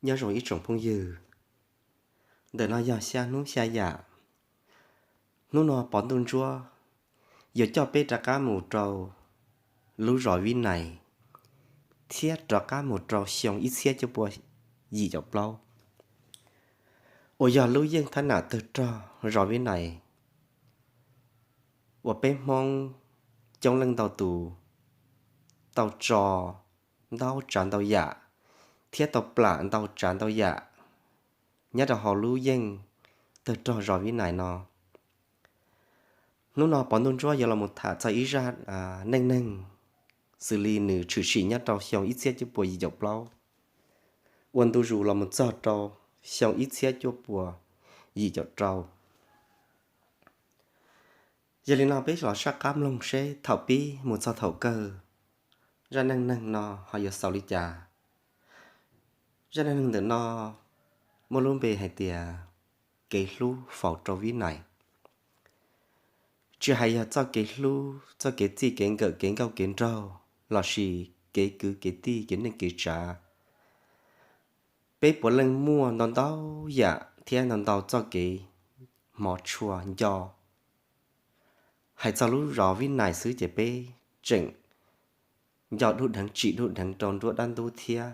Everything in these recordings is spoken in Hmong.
Nyob zoo ib tsoom phooj ywg, ntawm no yog xya hnub xya yam. Hnub no Pov Ntuj Ntsuab yuav coj peb rov qab mus rau lub zos Vib Nais, thiab rov qab mus rau xyoo ib txhiab cuaj pua yim caum plaub, uas yog lub yeej thab nam tawg rog zos Vib Nais, uas peb Hmoob coob leej ntau tus tau tso ntau tsav ntau yam thiab tau plam ntau tsav ntau yam nyob rau hauv lub yeej tawg rog zos Vib Nais no. Hnub no Pov Ntuj Ntsuab yuav los mus tham txog ib zaj neej neeg xws li nws tshwm sim nyob rau xyoo ib txhiab cuaj pua yim caum plaub, ua ntu zus los mus txog rau xyoo ib txhiab cuaj pua yim caum rau. Yog li no peb los saj qab mloog seb thaum pib mus txog thaum kawg zaj neej neeg no ho yuav xaus li cas. Zaj neej neeg ntawm no muaj lub npe hais tias kev hlub faus rau Vib Nais. Tsis hais yog txoj kev hlub, txoj kev txij kev nkawm, kev nkauj kev nraug, lossis kev kwv kev tij, kev neej kev tsav, peb puav leej muaj ntau ntau yam thiab ntau ntau txoj kev hmov tshua nco. Hais txog lub zos Vib Nais xwb ces peb tseem nco dub dheev tsim dub dheev rau nruab dab ntub thiab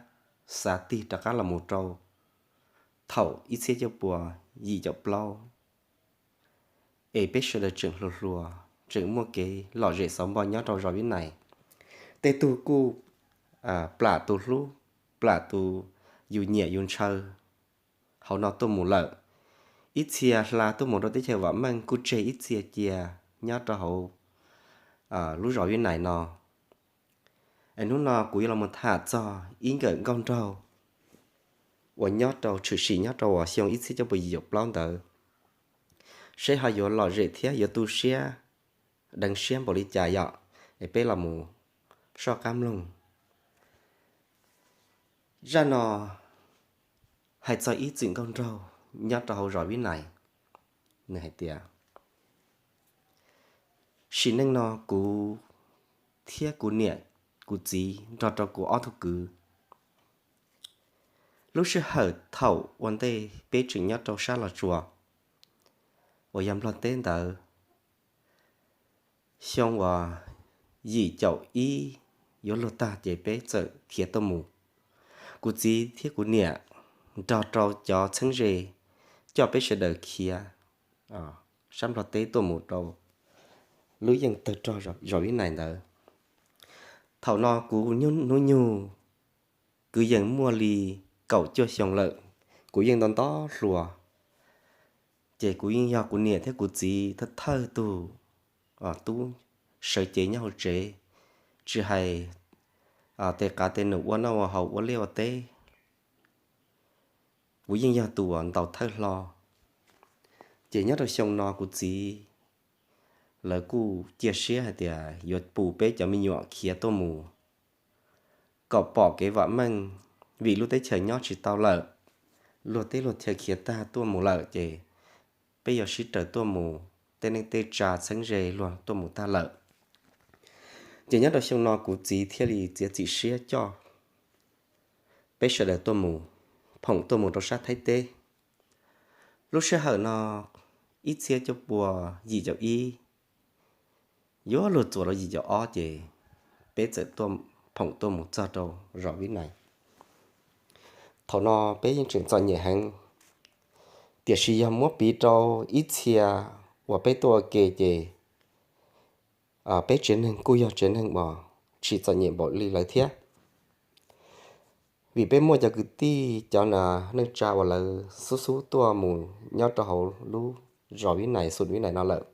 xav tig rov qab los mus rau thaum ib txhiab cuaj pua yim caum plaub, es peb sawv daws tseem hluas hluas, tseem muaj kev lom zem xauv npo nyob rau zos Vib Nais. Tej tug kuj plam tus hlub, plam tus yus nyiam yus ntshaw hauv no tuaj mus lawm. Ib txhia hla tuaj mus rau teb chaws vam meej, kuj tseg ib txhia cia nyob rau hauv lub zos Vib Nais no. Es hnub no kuv yuav los mus tham txog ib nkawm nkauj nraug uas nyob rau tshwm sim nyob rau uas xyoo ib txhiab cuaj pua yim caum plaub ntawd, seb ho yuav lom zem thiab yuav tu siab deev siab npaum li cas yom. Es peb los mus soj qab mloog. Zaj no hais txog ib txwm nkauj nraug nyob rau hauv zos Vib Nais. Nws hais tias, sim neej no kuv thiab kuv niam, kuv txiv nrog rau kuv ob tug kwv, lub sij hawm thaum ua ntej peb tseem nyob rau sab Los Tsuas uas yog Nplog teb ntawd, xyoo uas yim caum ib yuav luag tag ces peb txawm khiav tuaj mus. Kuv txiv thiab kuv niam nrog rau cov txheeb ze coj peb sawv daws khiav sab Nplog teb tuaj mus rau lub yeej tawg rog zos Vib Nais ntawd. Thaum no kuv hnub nyoog kwv yees muaj li kaum cuaj xyoo lawm, kuv yeej nto nto hluas. Ces kuv yeej yog kuv niam thiab kuv txiv thawj thawj tug tub sawv cev nyob hauv tsev, tsis hais tes qav tes num ua noj ua haus ua liaj ua teb, kuv yeej yog tus uas ntaus thawj hlo. Ces nyob rau xyoo no kuv txiv lawv kuj cia siab hais tias yuav pum peb cov me nyuam khiav tuaj mus kom pom kev vam meej, vim lub teb chaws nyob tsis tau lawm, luag teb luag chaw khiav tag tuaj mus lawm ces peb yuav sib raws tuaj mus, tej neej tej tsa txheeb ze luag tuaj mus tag lawm. Ces nyob rau xyoo no kuv txiv thiaj li txiav txim siab coj peb sawv daws tuaj mus, phoom tuaj mus rau sab Thaib teb. Lub sij hawm no ib txhiab cuaj pua yim caum ib yuav luag txuas rau yim caum ob ces peb txawm phoom tuaj mus txog rau zos Vib Nais. Thaum no peb yeej tseem txom nyem heev, tiam sis yog muab piv rau ib txhia uas peb tuaj ua ke ces peb tsev neeg kuj yog tsev neeg uas tsis txom nyem npaum li lawv thiab. Vim peb muaj cov kwv tij, cov neej tsa uas lawv xub xub tuaj mus nyob rau hauv lub zos Vib Nais, xus Vib Nais no lawm,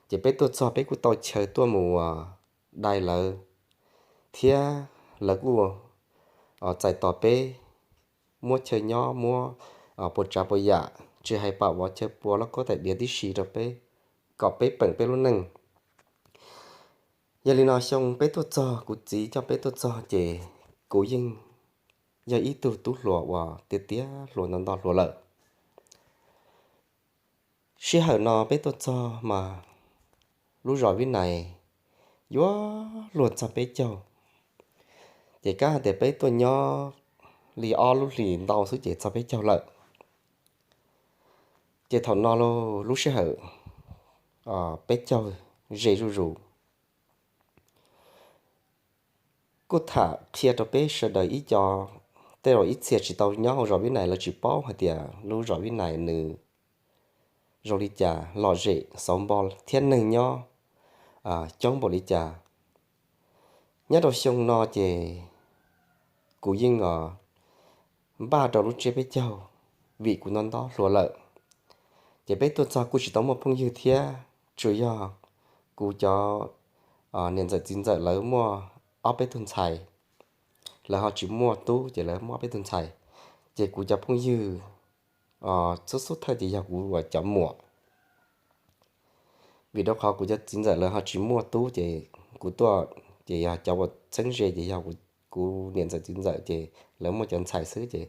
ces peb tuaj txog peb kuj tau chaw tuaj mus dai lawv, thiab lawv kuj txais tos peb, muab chaw nyob, muab puas tsav puas yam, tsis hais pam vov chaw pua lauj kaub tais diav tib si rau peb, kom peb peem peb lub neej. Yog li no xyoo peb tuaj txog, kuv txiv coj peb tuaj txog ces kuv yeej yog ib tug tub hluas uas tiav tiav hluas nto nto hluas lawm. Sij hawm no peb tuaj txog mas lub zos Vib Nais yuav luag txog peb caug, ces kab hais tias peb tuaj nyob li ob lub hlis ntau xwb ces txog peb caug lawm. Ces thaum no lub sij hawm peb caug ze zuj zus, kuj tham qhia rau peb sawv daws ib co, tej zaum ib txhia tsis tau nyob hauv zos Vib Nais lawv tsis paub hais tias lub zos Vib Nais nws zoo li cas, lom zem xauv npo thiab neeg nyob coob npaum li cas. Nyob rau xyoo no ces kuv yeej npaj rau lub tsiab peb caug, vim kuv nto nto hluas lawm, ces peb tuaj txog kuj tsis tau muaj phooj ywg thiab, tsuas yog kuv cov niam ntxawm txiv ntxawm lawv muaj ob peb tug ntxhais, lawv ho tsis muaj tub ces lawv muaj ob peb tug ntxhais, ces kuv cov phooj ywg xub xub thawj ces yog kuv uas cov muam. Vim rau qhov kuv cov txiv ntxawm lawv ho tsis muaj tub ces kuv tuaj, ces yog cov uas txheeb ze ces yog kuv niam ntxawm txiv ntxawm ces lawv muaj cov ntxhais xwb ces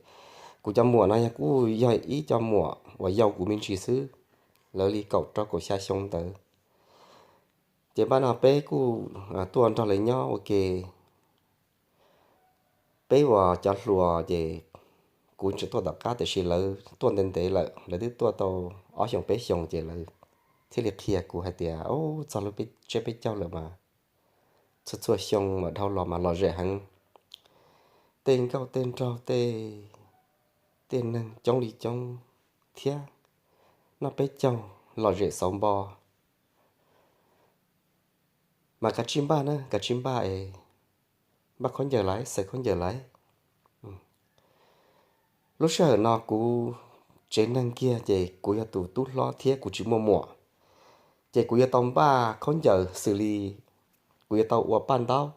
kuv cov muam no yog kuj yog ib co muam uas yau kuv me ntsis xwb, lawv li kaum rau kaum xya xyoo ntawd. Ces npaj no peb kuj tuaj nrog lawv nyob ua ke. Peb uas cov hluas ces kuv tseem tuaj tom qab tiam sis lawv tuaj ntev ntev lawm, lawv twb tuaj tau ob xyoos peb xyoos ces lawv thiaj li qhia kuv hais tias, Ub, txog lub tsiab peb caug lawm mas txhua txhua xyoo mas dhau los mas lom zem heev, tej nkauj tej nraug tej, tej neeg coob li coob thiab, noj peb caug lom zem xauv npo. Mas kav tsij npaj na, kav tsij npaj es npaj khaub ncaws lawm, xaws khaub ncaws lawm. Lub sij hawm no kuv tsev neeg kiag ces kuv yog tus tub hlob thiab kuv tsis muaj muam, ces kuv yuav tau npaj khaub ncaws xws li kuv yuav tau ua paj ntaub.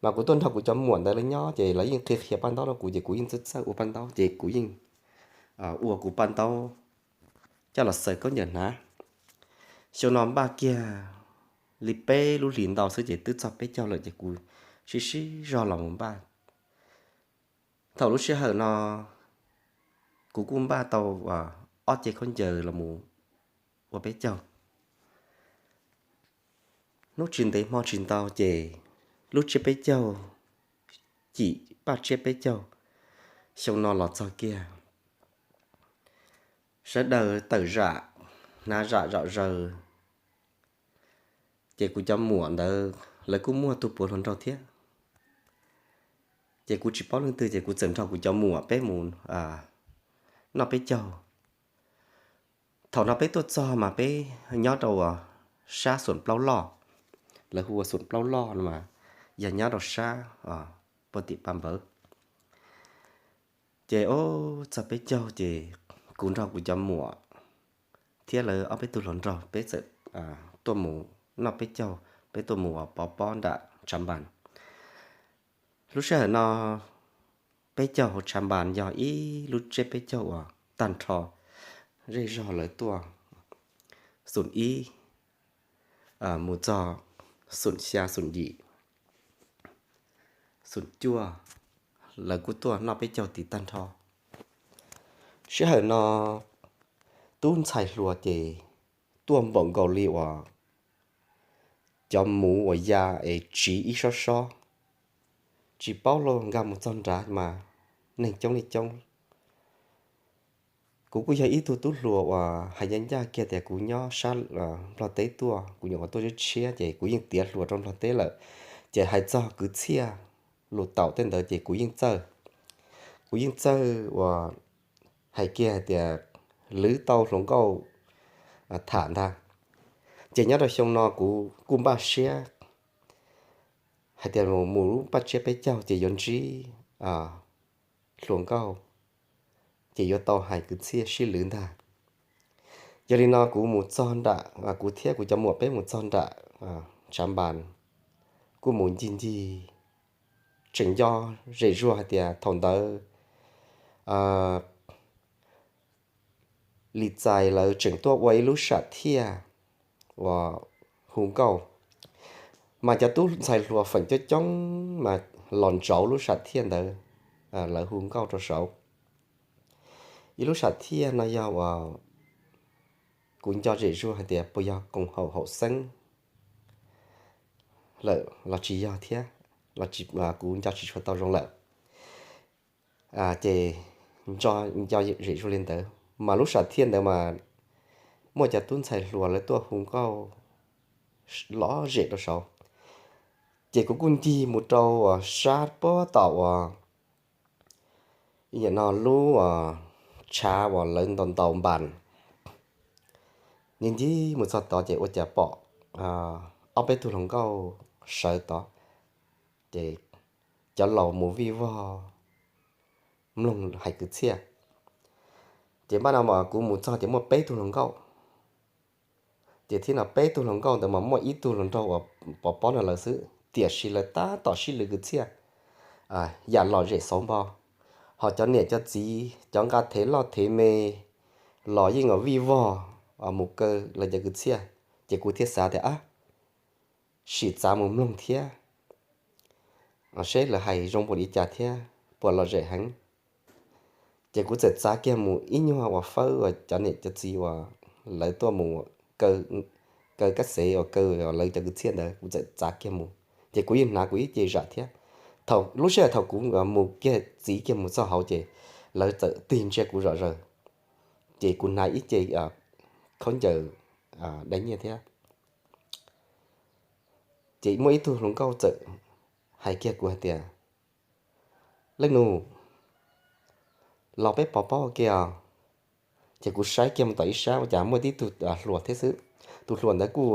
Mas kuv tuaj nrog kuv cov muam ntawd lawv nyob ces lawv yeej qhia qhia paj ntaub rau kuv ces kuv yeej txawj txawj ua paj ntaub ces kuv yeej ua kuv paj ntaub coj los xaws khaub ncaws hnav. Xyoo no npaj kiag li peb lub hlis ntau xwb ces twb txog peb caug lawm ces kuv sib sib zog los mus npaj. Thaum lub sij hawm no kuv kuj npaj tau ob ce khaub ncaws los mus ua peb caug. Hnub tsis ntev hmo tsis ntau ces lub tsiab peb caug, cim paj tsiab peb caug xyoo no los txog kiag, sawv daws tawm zam, hnav zam zom zaws. Ces kuv cov muam ntawd lawv kuj muaj tus puav hluas nraug thiab. Ces kuv tsis paub leej twg ces kuv txawm nrog kuv cov muam peb mus noj peb caug. Thaum no peb tuaj txog mas peb nyob rau sab Xum Plaub Loj, lawv hu ua Xum Plaub Loj no mas yog nyob rau sab puag tim Paj Npawv. Ces ub, txog peb caug ces kuv nrog kuv cov muam thiab lawv ob peb tug hluas nraug peb txawm tuaj mus noj peb caug, peb tuaj mus pov pob nram Tshav Npas. Lub sij hawm no peb caug hauv Tshav Npas yog ib lub tsiab peb caug uas tag nrho, zej zog lawv tuaj, Xum Ib mus txog Xum Xya, Xum Yim, Xum Cuaj, lawv kuj tuaj noj peb caug tid tag nrho. Sij hawm no tub ntxhais hluas ces tuaj npaum nkaus li uas cov muv uas ya es tsiv ib sob sob, tsis paub lauj, nkag mus txog nrad mas neeg coob li coob. Kuv kuj yog ib tug tub hluas uas hais ncaj ncaj kiag tias kuv nyob sab Nplog teb tuaj, kuv nyuam qhuav tuaj tshiab tshiab ces kuv yeej tiav hluas rau Nplog teb lawm. Ces hais txog kwv txhiaj lus taum tej ntawd ces kuv yeej txawj. Kuv yeej txawj uas hais kiag hais tias lwv tau hluas nkauj tham ntag. Ces nyob rau xyoo no kuv kuj npaj siab hais tias mus lub paj tsiab peb caug ces yuav ntsib hluas nkauj, ces yuav tau hais kwv txhiaj sib lwv ntag. Yog li no kuv mus txog nram, kuv thiab kuv cov muam peb mus txog nram Tshav Npas, kuj mus ncig ncig, tseem nco zem zuag hais tias thaum ntawd Lis Txais lawv tseem tuaj ua ib lub sam thiaj uas hu nkauj, mas cov tub ntxhais hluas feem coob coob mas los ntsauv lub sam thiaj ntawd, lawv hu nkauj rau saud. Ib lub sam thiaj no yog uas kuv nco zem zuag hais tias puas yog koom haum haum xeeb lawm los tsis yog thiab, kuv nco tsis tshua tau zoo lawm. Ces nco zem zuag li ntawd mas lub sam thiaj ntawd mas muaj cov tub ntxhais hluas lawv tuaj hu nkauj lom zem rau saud. Ces kuv kuj ncig mus rau uas sab puag tom uas no lub tshav uas lawv ntaus ntaus npas. Ncig ncig mus txog tod ces ua cas pom ob peb tug hluas nkauj sawv tod, ces cov laus mus vij vog mloog hais kwv txhiaj. Ces npaj no mas kuv mus txog ces muaj peb tug hluas nkauj. Ces thiab no peb tug hluas nkauj ntawd mas muaj ib tug hluas nraug uas pov pob no lawm xwb, tiam sis lawv tab tom sib lwv kwv txhiaj yam lom zem xauv npo. Ho cov niam cov txiv cov nqa thev loj thev me los yeej vij vog mus kaw lawv cov kwv txhiaj. Ces kuv thiaj xav tias, ab, sim txav mus mloog thiab seb lawv hais zoo npaum li cas thiab puas lom zem heev. Ces kuv txawm txav kiag mus ib nyuag uas fawb uas cov niam cov txiv uas lawv tuaj mus kaw kab xev uas kaw lawv cov kwv txhiaj ntawd, kuv txawm txav kiag mus. Ces kuv yeej hnav kuv ib ce zam thiab. Thaum lub sij hawm thaum kuv mus kiag txiv kiag mus txog hauv ces lawv txawm tig ntsia kuv zom zaws. Ces kuv hnav ib ce khaub ncaws dai nyiaj thiab. Ces muaj ib tug hluas nkauj txawm hais kiag kuv hais tias, leej nus, los peb pov pob ua ke os. Ces kuv saib kiag mus tom ib sab ua cas muaj tib tug hluas thiab xwb. Tus hluas ntawd kuj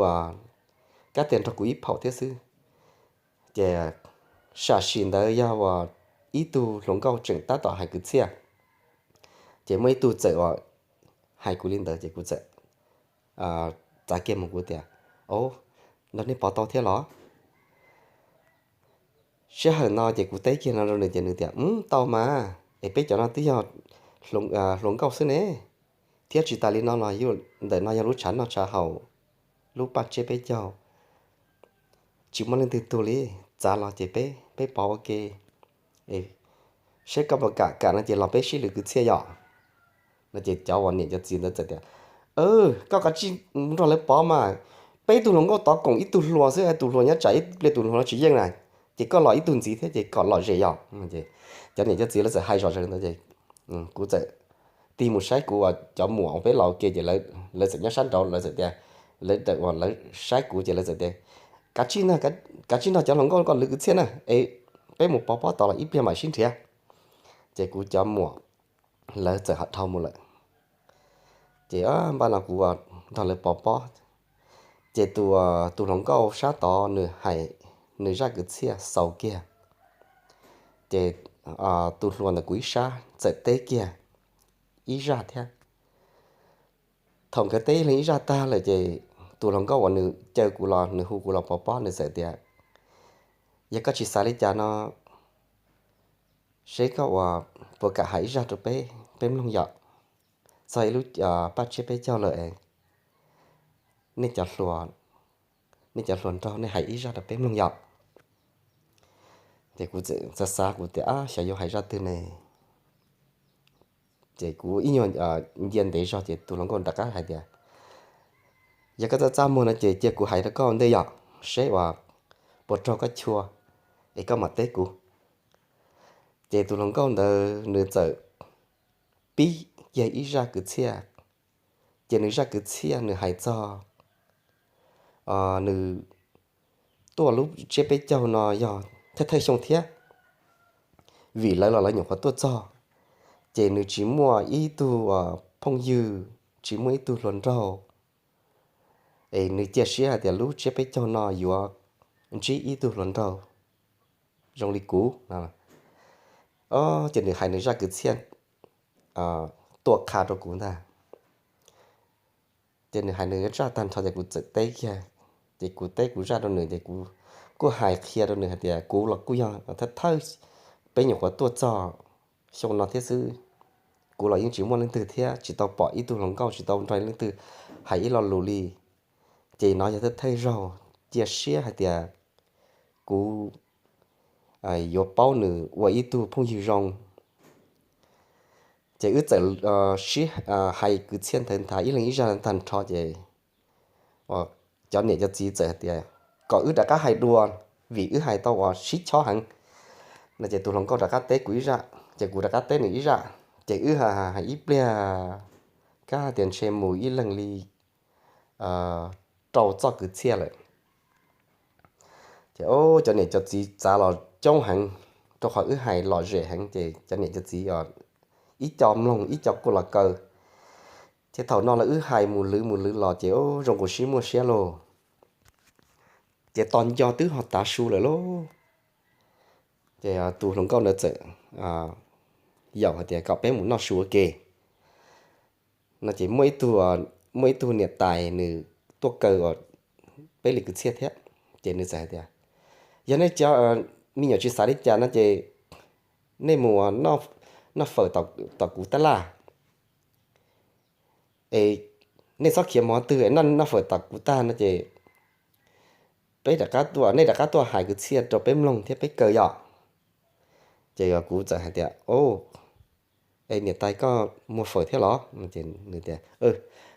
kab tias nrog kuv ib phaum thiab xwb. Ces sam sim ntawd yog uas ib tug hluas nkauj tseem tab tom hais kwv txhiaj. Ces muaj ib tug txawm uas hais kuv li ntawd ces kuv txawm txav kiag mus kuv tias, o, nrog nej pov tau thiab los? Sij hawm no ces kuv teb kiag no rau nws ces nws tias, tau mas, es peb cov no twb yog hluas nkauj xwb ne, thiab tsis tas li no los ntawm no yog lub tshav noj tshav haus, lub paj tsiab peb caug, tsis muaj leej twg tuag li. Txav los ces peb peb pov ua ke, seb koj puas kam, kam no ces los peb sib lwv kwv txhiaj yom. No ces cov uas niam cov txiv ntawd txawm tias, koj kav tsij nrog lawv pov mas, peb tug hluas nkauj tod koom ib tug hluas xwb, tus hluas nyob tsam ib pliag tus hluas no tsis yeej na, ces koj los ib tug ntxiv thiab ces kom lom zem yom. Cov niam cov txiv lawv txawm hais zom zaws ntawd ces kuv txawm tig mus saib kuv uas cov muam uas peb los ua ke ces lawv txawm nyob sab nraud lawv txawm tias, lawv, lawv saib kuv ces lawv txawm tias, kav tsij, kav tsij nrog cov hluas nkauj kom lwv kwv txhiaj na es peb mus pov pob tod los ib pliag mam sib nrhiav. Ces kuv cov muam lawv txawm ho dhau mus lawm. Ces npaj no kuv nrog lawv pov pob, ces tus, tus hluas nkauj sab tod nws hais nws zaj kwv txhiaj xaus kiag, ces tus hluas ntawm kuv ib sab txawm teb kiag ib zaj thiab. Thaum nkawd teb ib leeg ib zaj tag lawm ces tus hluas nkauj uas nws caw kuv los nws hu kuv los pov pob nws txawm tias, yog koj tsis xav li cas no, seb koj uas puas kam hais ib zaj rau peb, peb mloog yom. Txog ib lub paj tsiab peb caug lawm, nej cov hluas, nej cov hluas nraug nej hais ib zaj rau peb mloog yom. Ces kuv txawm xav xav kuv tias, ab, xyov yuav hais zaj twg ne. Ces kuv ib nyuag ncia ntev zog ces tus hluas nkauj rov qab hais tias, yog koj txaj txaj muag no ces cia kuv hais rau koj ua ntej yom, seb uas puas raug koj chua, es koj mam teb kuv. Ces tus hluas nkauj ntawd nws txawm pib kiag ib zaj kwv txhiaj, ces nws zaj kwv txhiaj nws hais txog nws tuaj lub tsiab peb caug no yog thawj thawj xyoo thiab, vim lawv los lawv nyuam qhuav tuaj txog, ces nws tsis muaj ib tug phooj ywg, tsis muaj ib tug hluas nraug, es nws cia siab hais tias lub tsiab peb caug no yuav ntsib ib tug hluas nraug zoo li kuv. Ces nws hais nws zaj kwv txhiaj tuaj qha rau kuv ntag. Ces nws hais nws zaj tag nrho ces kuv txawm teb kiag, ces kuv teb kuv zaj rau nws ces kuv kuj hais qhia rau nws hais tias kuv los kuj yog thawj thawj, peb nyuam qhuav tuaj txog xyoo no thiab xwb, kuv los yeej tsis muaj leej twg thiab tsis tau pom ib tug hluas nkauj tsis tau nrog leej twg hais ib lo lus li. Ces no yog thawj thawj zaug, cia siab hais tias kuv yuav paub nws ua ib tug phooj ywg zoo. Ces wb txawm sib hais kwv txhiaj ntawd ntag ib leeg ib zaj tag nrho ces cov niam cov txiv txawm hais tias kom wb rov qab hais dua, vim wb hais tau uas sib chob heev. No ces tus hluas nkauj rov qab teb kuv ib zaj, ces kuv rov qab teb nws ib zaj, ces wb hais hais ib pliag, kab hais tias ntshe mus ib leeg li rau txoj kwv txhiaj lawm. Ces cov niam cov txiv txav los coob heev, rau qhov wb hais lom zem heev ces cov niam cov txiv ib co mloog ib co kuj los kaw. Ces thaum no los wb hais mus lwv mus lwv los ces zoo nkaus sib muaj siab lauj. Ces tos nco twb ho tav su lawm lauj. Ces tus hluas nkauj ntawd txawm yaum hais tias kom peb mus noj su ua ke. No ces muaj ib tug niam tais nws tuaj kaw peb li kwv txhiaj thiab, ces nws txawm hais tias, yog nej cov me nyuam tsis xav li cas no ces nej mus noj fawm tom kuv tab laj, es nej txhob khiav mus qhov twg, noj fawm tom kuv tag no ces peb rov qab tuaj, nej rov qab tuaj hais kwv txhiaj rau peb mloog thiab peb kaw yom. Ces kuv txawm hais tias, es niam tais koj muag fawm thiab los?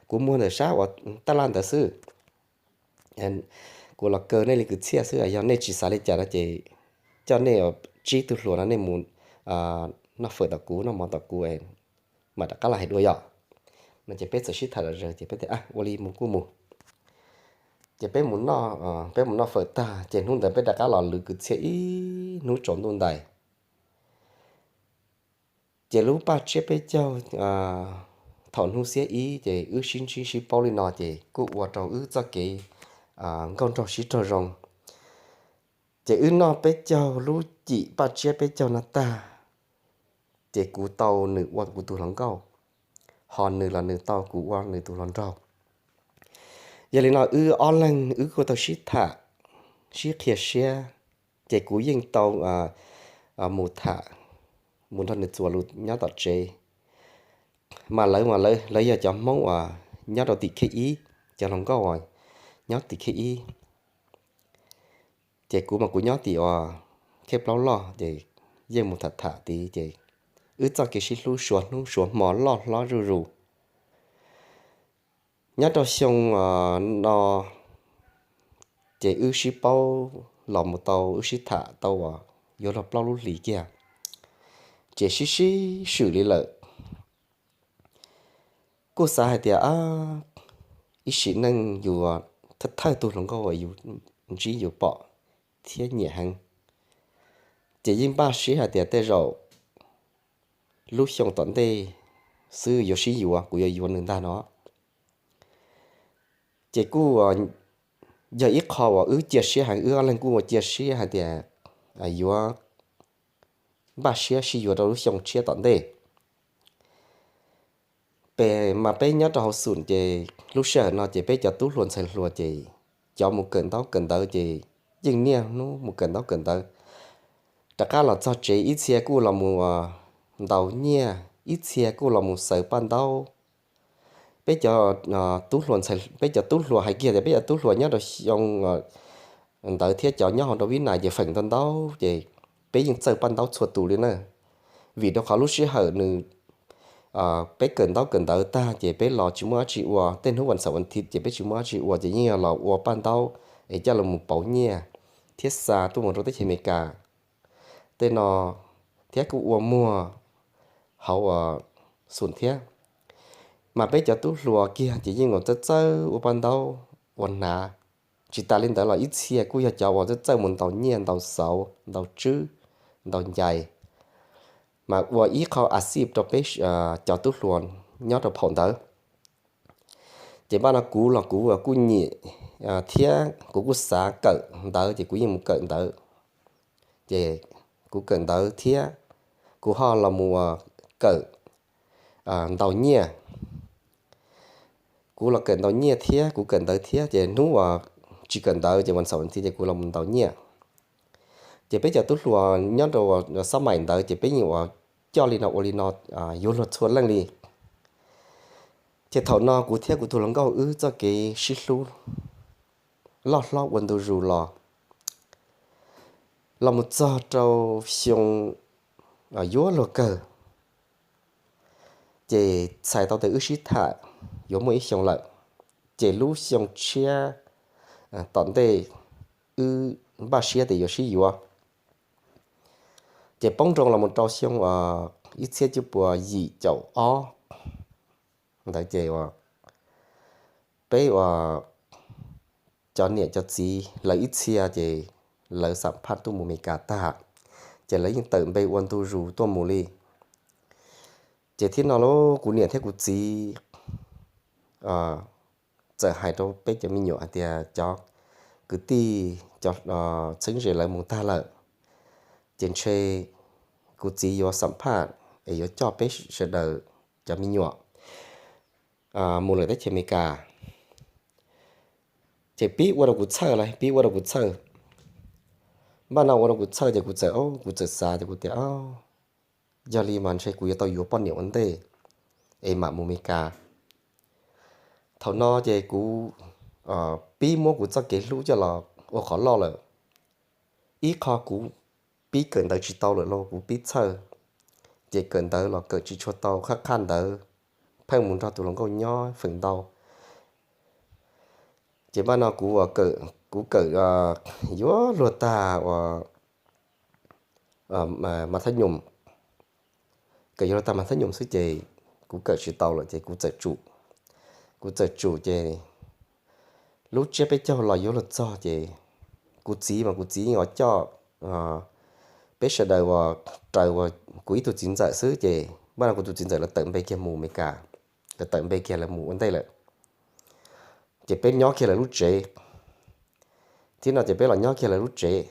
Kuv muag ntawm sab uas tab laj ntawd xwb. Kuv los kaw nej li kwv txhiaj xwb, yog nej tsis xav li cas no ces coj nej tsib tug hluas no nej mus noj fawm tom kuv noj mov tom kuv, mam rov qab los hais dua yom. No ces peb txawm sib tham zom zaws ces peb tias ua li mus kuj mus. Ces peb mus noj fawm tag ces hnub ntawd peb rov qab los lwv kwv txhiaj ib hnub tsaus ntuj ntais. Ces lub paj tsiab peb caug thaum hnub xiab ib ces wb sib ntsib sib paub li no ces kuj ua rau wb txoj kev nkauj nraug sib raug zoo. Ces wb noj peb caug lub cim paj tsiab peb caug no tag, ces kuv tau nws ua kuv tus hluas nkauj, ho nws los nws tau kuv ua nws tus hluas nraug. Yog li no wb ob leeg wb kuj tau sib tham, sib qhia siab, ces kuv yeej tau mus tham, mus nrog nws txuas lus nyob tom tsev. Mas lawv, lawv yog cov Hmoob uas nyob rau tim khej ib, cov hluas nkauj uas nyob tim khej ib, ces kuv mas kuv nyob tim uas khej plaub loj, ces yeej mus tham tham tid ces wb txoj kev sib hlub suav hnub suav hmo loj hlob zuj zus. Nyob rau xyoo no ces wb sib paub los mus tau wb sib tham tau uas yuav luag plaub lub hlis kiag, ces sib sib swm li lawm. Kuj xav hais tias ib sim neej yus thawj thawj tug hluas nkauj uas yus ntsib yus pom thiab nyiam heev, ces yeej npaj siab hais tias tej zaum lub xyoo tom ntej xwb yuav sib yuav, kuv yuav yuav nws ntag no. Ces kuj yog ib qho uas wb cia siab heev, wb ob leeg kuj ua cia siab hais tias yuav npaj siab sib yuav rau lub xyoo tshiab tom ntej. Peb mas peb nyob rau hauv xum ces lub sij hawm no ces peb cov tub hluas ntxhais hluas ces cov mus kawm ntaub kawm ntawv ces yeej niaj hnub mus kawm ntaub kawm ntawv. Rov qab los txog tsev ib txhia kuj los mus ntaus nyiaj, ib txhia kuj los mus xaws paj ntaub. Peb cov tub hluas ntxhais, peb cov tub hluas hais kiag tias peb cov tub hluas nyob rau xyoo ntawd thiab cov nyob hauv rau Vib Nais ces feem ntau ntau ces peb yeej txawj paj ntaub txhua tus li na. Vim rau qhov lub sij hawm nws peb kawm ntaub kawm ntawv tag ces peb los tsis muaj dab tsi ua, tej hnub vas xaum vas thiv ces peb tsis muaj dab tsi ua ces yeej yog los ua paj ntaub es coj los mus pauv nyiaj thiab xa tuaj mus rau teb chaws Amelikas tej no, thiab kuj ua muag hauv xum thiab. Mas peb cov tub hluas kiag ces yeej ua txawj txawj ua paj ntaub ua hnav. Tsis tas li ntawd los ib txhia kuj yog cov uas txawj txawj mus ntaus nyiaj ntaus xauv ntaus tswb ntaus ncais, mas ua ib qho a xij rau peb cov tub hluas nyob rau phaum ntawd. Ces npaj no kuv los kuv kuj nyiam thiab kuv kuj xav kawm ntawv ces kuv yeej mus kawm ntawv. Ces kuv kawm ntawv thiab kuv ho los mus kawm ntaus nyiaj. Kuv los kawm ntaus nyiaj thiab kuv kawm ntawv thiab ces hnub uas tsis kawm ntawv ces vas xaum vas thiv ces kuv los mus ntaus nyiaj. Ces peb cov tub hluas nyob rau xab maim ntawd ces peb yeej ua coj li no ua li no yuav luag txhua leej li. Ces thaum no kuv thiab kuv tus hluas nkauj wb txoj kev sib hlub loj hlob ua ntu zus los, los mus txog rau xyoo yuav luag kawg, ces txhais tau tias wb sib tham yuav muaj ib xyoo lawm, ces lub xyoo tshiab tom ntej wb npaj siab tias yuav sib yuav. Ces poob nroo los mus rau xyoo uas ib txhiab cuaj puas yim caum ob ntawd ces uas peb uas cov niam cov txiv lawv ib txhia ces lawv xam phaj tuaj mus Amelikas tag, ces lawv yeej tawm npe ua ntu zus tuaj mus li. Ces thiab no lauj, kuv niam thiab kuv txiv txawm hais rau peb cov me nyuam hais tias cov kwv tij, cov txheeb ze lawv mus tag lawm, ces ntshe kuv txiv yuav xam phaj es yuav coj peb sawv daws cov me nyuam mus lawm teb chaws Amelikas. Ces pib ua rau kuv txhawj lawm, pib ua rau kuv txhawj. Npaj no ua rau kuv txhawj ces kuv txawm, kuv txawm xav ces kuv tias, yog li mas ntshe kuv yuav tau yuav poj niam ua ntej es mam mus Amelikas. Thaum no ces kuv pib muab kuv txoj kev hlub coj los ua qhov loj lawm. Ib qho kuv pib kawm ntawv tsis tau lawm los kuv pib txhawj, ces kawm ntawv los kawm tsis tshua tau, qhaj qhaj ntawv, pheej mus nrog tus hluas nkauj nyob feem ntau. Ces npaj no kuv, kuv kawm yuav luag tag uas mas thab nyoos, kawm yuav luag tag mas thab nyoos xwb ces kuv kawm tsis tau lawm ces kuv txawm tsum. Kuv txawm tsum ces lub tsiab peb caug los yuav luag txog ces kuv txiv mas kuv txiv yeej coj peb sawv daws uas raws uas kuv ib tug txiv ntxawm xwb ces npaj no kuv tus txiv ntxawm lawv tawm npe kiag mus Amelikas, lawv tawm npe kiag lawv mus ua ntej lawm. Ces peb nyob kiag lawv lub tsev. Thiab no ces peb los nyob kiag lawv lub tsev.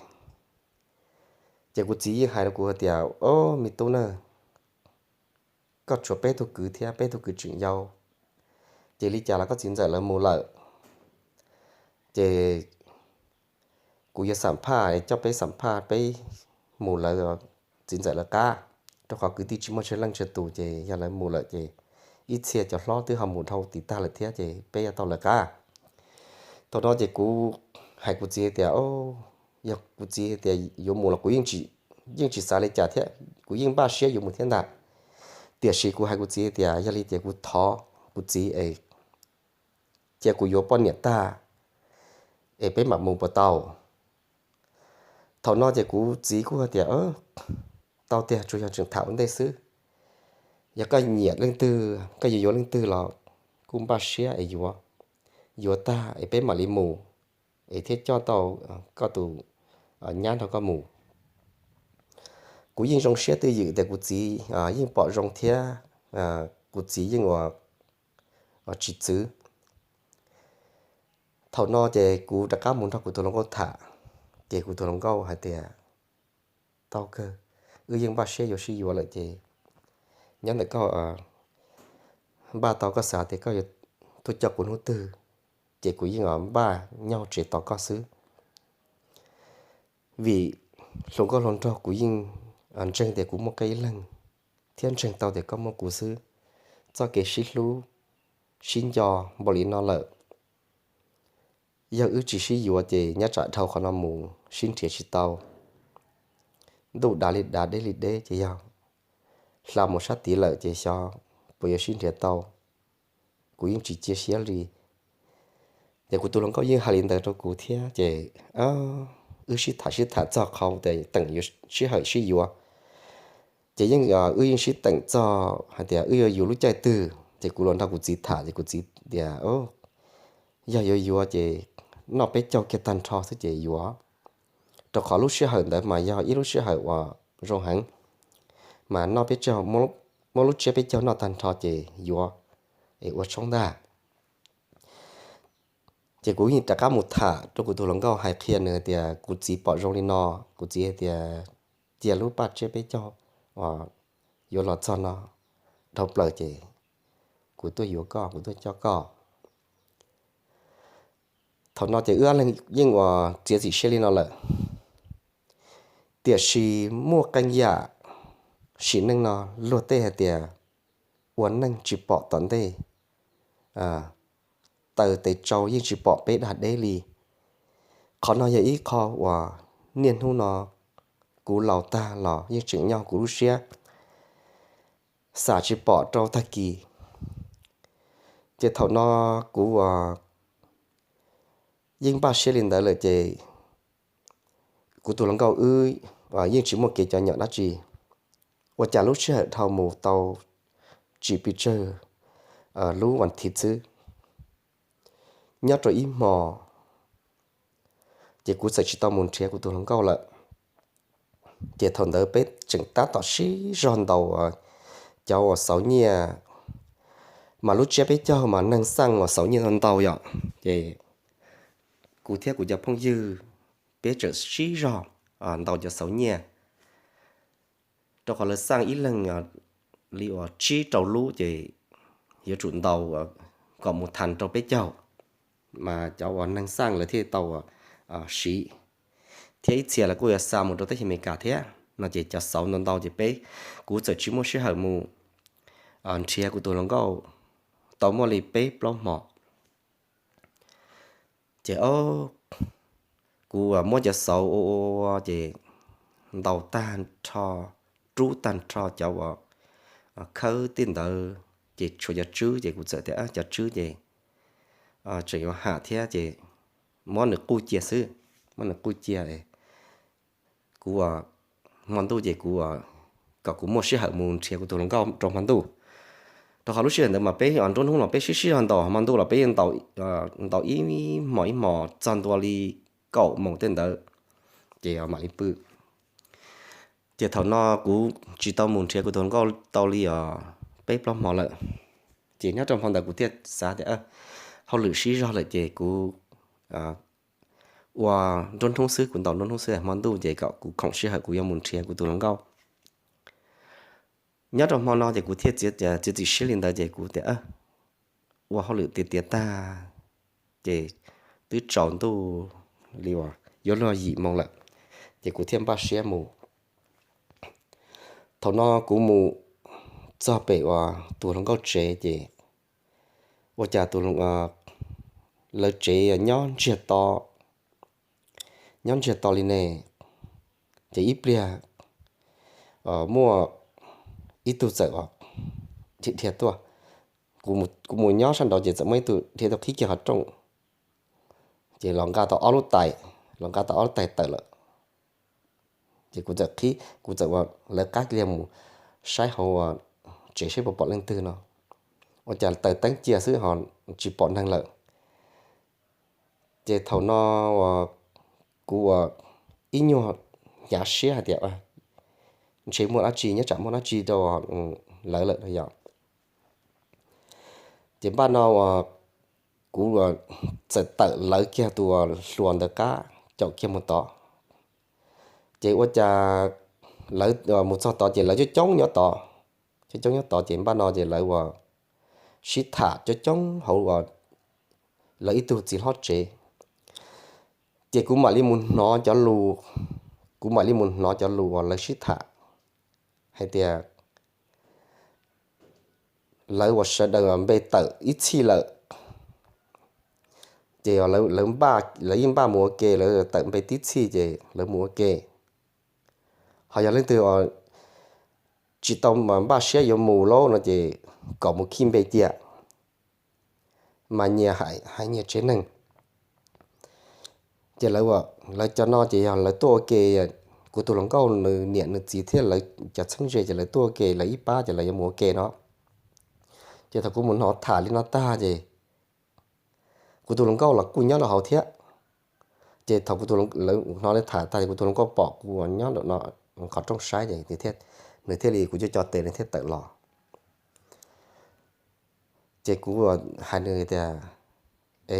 Ces kuv txiv yeej hais rau kuv hais tias, o, me tub na, koj tshuav peb tug kwv thiab peb tug kwv tseem yau, ces li cas los koj txiv ntxawm lawv mus lawm, ces kuv yuav xam phaj, coj peb xam phaj peb mus lawv txiv ntxawm lawv qab, rau qhov kwv tij tsis muaj tsawg leej tsawg tus ces yog lawv mus lawm ces ib txhia cov hlob twb ho mus dhau tim tag lawm thiab ces peb yuav tau lawv qab. Thaum no ces kuv hais kuv txiv tias, yog kuv txiv tias yuav mus los kuv yeej tsis xav li cas thiab, kuv yeej npaj siab yuav mus thiab ntag. Tiam sis kuv hais kuv txiv tias yog li tias kuv thov kuv txiv es cia kuv yuav poj niam tag es peb mam mus puas tau. Thaum no ces kuv txiv kuj hais tias, tau tiag, tsuas yog tseem tham ua ntej xwb. Yog koj nyiam leej twg, koj yuav yuav leej twg los kuj npaj siab es yuav, yuav tag es peb mam li mus, es thiaj coj tau koj tus nyab nrog koj mus. Kuv yeej zoo siab twj ywm tias kuv txiv yeej pom zoo thiab kuv txiv yeej ua tsis txwv. Thaum no ces kuv rov qab mus nrog kuv tus hluas nkauj tham, ces kuv tus hluas nkauj hais tias, tau kawg, wb yeej npaj siab yuav sib yuav lawm ces nyob ntawm koj, npaj tau koj xav tias koj yuav tuaj coj kuv hnub twg, ces kuv yeej npaj nyob tsev tos koj xwb. Vim hluas nkauj hluas nraug kuv yeej ntseeg tias kuv muaj koj ib leeg, thiab ntseeg tau tias koj muaj kuv xwb. Txoj kev sib hlub sib nco npaum li no lawm, yog wb tsis sib yuav ces nyob tsam dhau qhov no mus sib nrhiav tsis tau. Ntuj dav li dav deb li deb ces yog hla mus sab tid lawm ces xyov puas yuav sib nrhiav tau. Kuv yeej tsis cia siab li. Ces kuv tus hluas nkauj yeej hais li ntawd rau kuv thiab ces wb sib tham sib tham txog qhov tias teem yuav sij hawm sib yuav. Ces yeej, wb yeej sib teem txog hais tias wb yuav yug lub caij twg ces kuv los nrog kuv txiv tham ces kuv txiv tias, yog yuav yuav ces noj peb caug kiag tag nrho xwb ces yuav, rau qhov lub sij hawm ntawd mas yog ib lub sij hawm uas zoo heev, mas noj peb caug, muab lub tsiab peb caug noj tag nrho ces yuav es ua tshoob ntag. Ces kuv yeej rov qab mus tham rau kuv tus hluas nkauj hais qhia nws tias kuv txiv pom zoo li no, kuv txiv hais tias cia lub paj tsiab peb caug uas yuav los txog no dhau plaws ces kuv tuaj yuav koj, kuv tuaj coj koj. Thaum no ces wb ob leeg yeej uas txiav txim siab li no lawm. Tiam sis muaj qee yam sim neej no luag tej hais tias ua neej tsis pom tom ntej, taws tes tsau yeej tsis pom peb dag deb li. Qhov no yog ib qho uas niaj hnub no kuv laus tag los yeej tseem nyob kuv lub siab, xam tsis pom rau tag kis. Ces thaum no kuv uas yeej npaj siab li ntawd lawm ces kuv tus hluas nkauj wb yeej tsis muaj kev cov nyom dab tsi. Ua cas lub sij hawm dhau mus tau tsis pes tsawg lub vas thiv xwb, nyob rau ib hmo, ces kuv txawm tsis tau mus nrhiav kuv tus hluas nkauj lawm. Ces thaum ntawd peb tseem tab tom sib zog ntaus cov uas xauv nyiaj, mas lub tsiab peb caug mas neeg xaj uas xauv nyiaj ntau ntau yom. Ces kuv thiab kuv cov phooj ywg peb tseem sib zog ntaus cov xauv nyiaj, rau qhov lawv xaj ib leeg li uas tsib rau lub ces yuav tsum ntaus kom mus thas rau peb caug, mas cov uas neeg xaj lawv thiaj tau siv, thiab ib txhia lawv kuj yuav xa mus rau teb chaws Amelikas thiab no. Ces cov xauv ntau ntau ces peb, kuv txawm tsis muaj sij hawm mus nrhiav kuv tus hluas nkauj tau muaj li peb plaub hmo. Ces kuv muab cov xauv ua ua ces ntaus tag nrho, rub tag nrho cov uas khawb tej ntawd, ces tshuav cov tswb, ces kuv txawm tias cov tswb ces tseem yuav ham thiab, ces muab nws quj cia xwb, muab nws quj cia. Kuv hmo ntuj ces kuv, kom kuv muaj sij hawm mus nrhiav kuv tus hluas nkauj rau hmo ntuj, rau qhov lub sij hawm ntawd mas peb nruab hnub los peb sib sib zog ntaus, hmo ntuj los peb ntaus ib hmos ib hmos txog ntua li kaum moos tej ntawd, ces mam li pw. Ces thaum no kuv tsis tau mus nrhiav kuv tus hluas nkauj tau li peb plaub hmo lawm. Ces nyob rau hmo ntawd kuv thiaj xav tias hauj lwm sib zog lawm ces kuv ua nruab hnub xwb, kuv ntaus nruab hnub xwb, hmo ntuj ces kom kuv khoom sij hawm kuv yuav mus nrhiav kuv tus hluas nkauj. Nyob rau hmo no ces kuv thiaj txiav txim siab li ntawd, ces kuv tias ua hauj lwm tiav tiav tag, ces twb tsaus ntuj li uas yuav luag yim moo lawm, ces kuv thiaj npaj siab mus. Thaum no kuv mus txog pem uas tus hluas nkauj tsev ces ua cas lawv tsev nyob ntsiag to, nyob ntsiag to li ne, ces ib pliag muaj ib tug txawm dhia tuaj. Kuv mus nyob sab nraud ces txawm muaj ib tug dhia tuaj qhib kiag qhov rooj, ces los nqa tau ob lub tais, los nqa tau ob lub tais tawm lawm. Ces kuv txawm qhib, kuv txawm ua lawv qab kiag mus saib hauv tsev saib puas pom leej twg no, ua cas taws teeb cia xwb ho tsis pom neeg lawm. Ces thaum no uas kuv ua ib nyuag hnyav siab hais tias ntshe muaj dab tsi, nyob tsam muaj dab tsi rau lawv lawm no yom. Ces npaj no uas kuv txawm tawm lawv kiag tus hluas ntawd qab caum kiag mus tod. Ces ua cas lawv mus txog tod ces lawv coob coob nyob tod, coob coob nyob tod ces npaj no ces lawv ua sib tham coob coob hauv lawv ib tug txiv hlob tsev. Ces kuv mam li mus hnov cov lus, kuv mam li mus hnov cov lus uas lawv sib tham hais tias lawv uas sawv daws npe tawm ib txhij lawm, ces lawv yeej npaj mus ua ke, lawv tawm npe tib txhij ces lawv mus ua ke. Ho yog leej twg tsis tau npaj siab yuav mus lawm no ces kom mus khij npe cia, mas nyias hais nyias tsev neeg. Ces lawv cov no ces yog lawv tuaj ua ke, kuv tus hluas nkauj nws niam nws txiv thiab lawv cov txheeb ze ces lawv tuaj ua ke, lawv ib pab ces lawv yuav mus ua ke no. Ces thaum kuv mus hnov tham li no tag ces kuv tus hluas nkauj los kuj nyob rau hauv thiab. Ces thaum kuv tus, lawv hnov li tham tag ces kuv tus hluas nkauj pom kuv nyob ntawm no qhov rooj saib ces nws thiaj li, kuv coj cov tes nws thiaj tawm los. Ces kuv hais nws tias, E,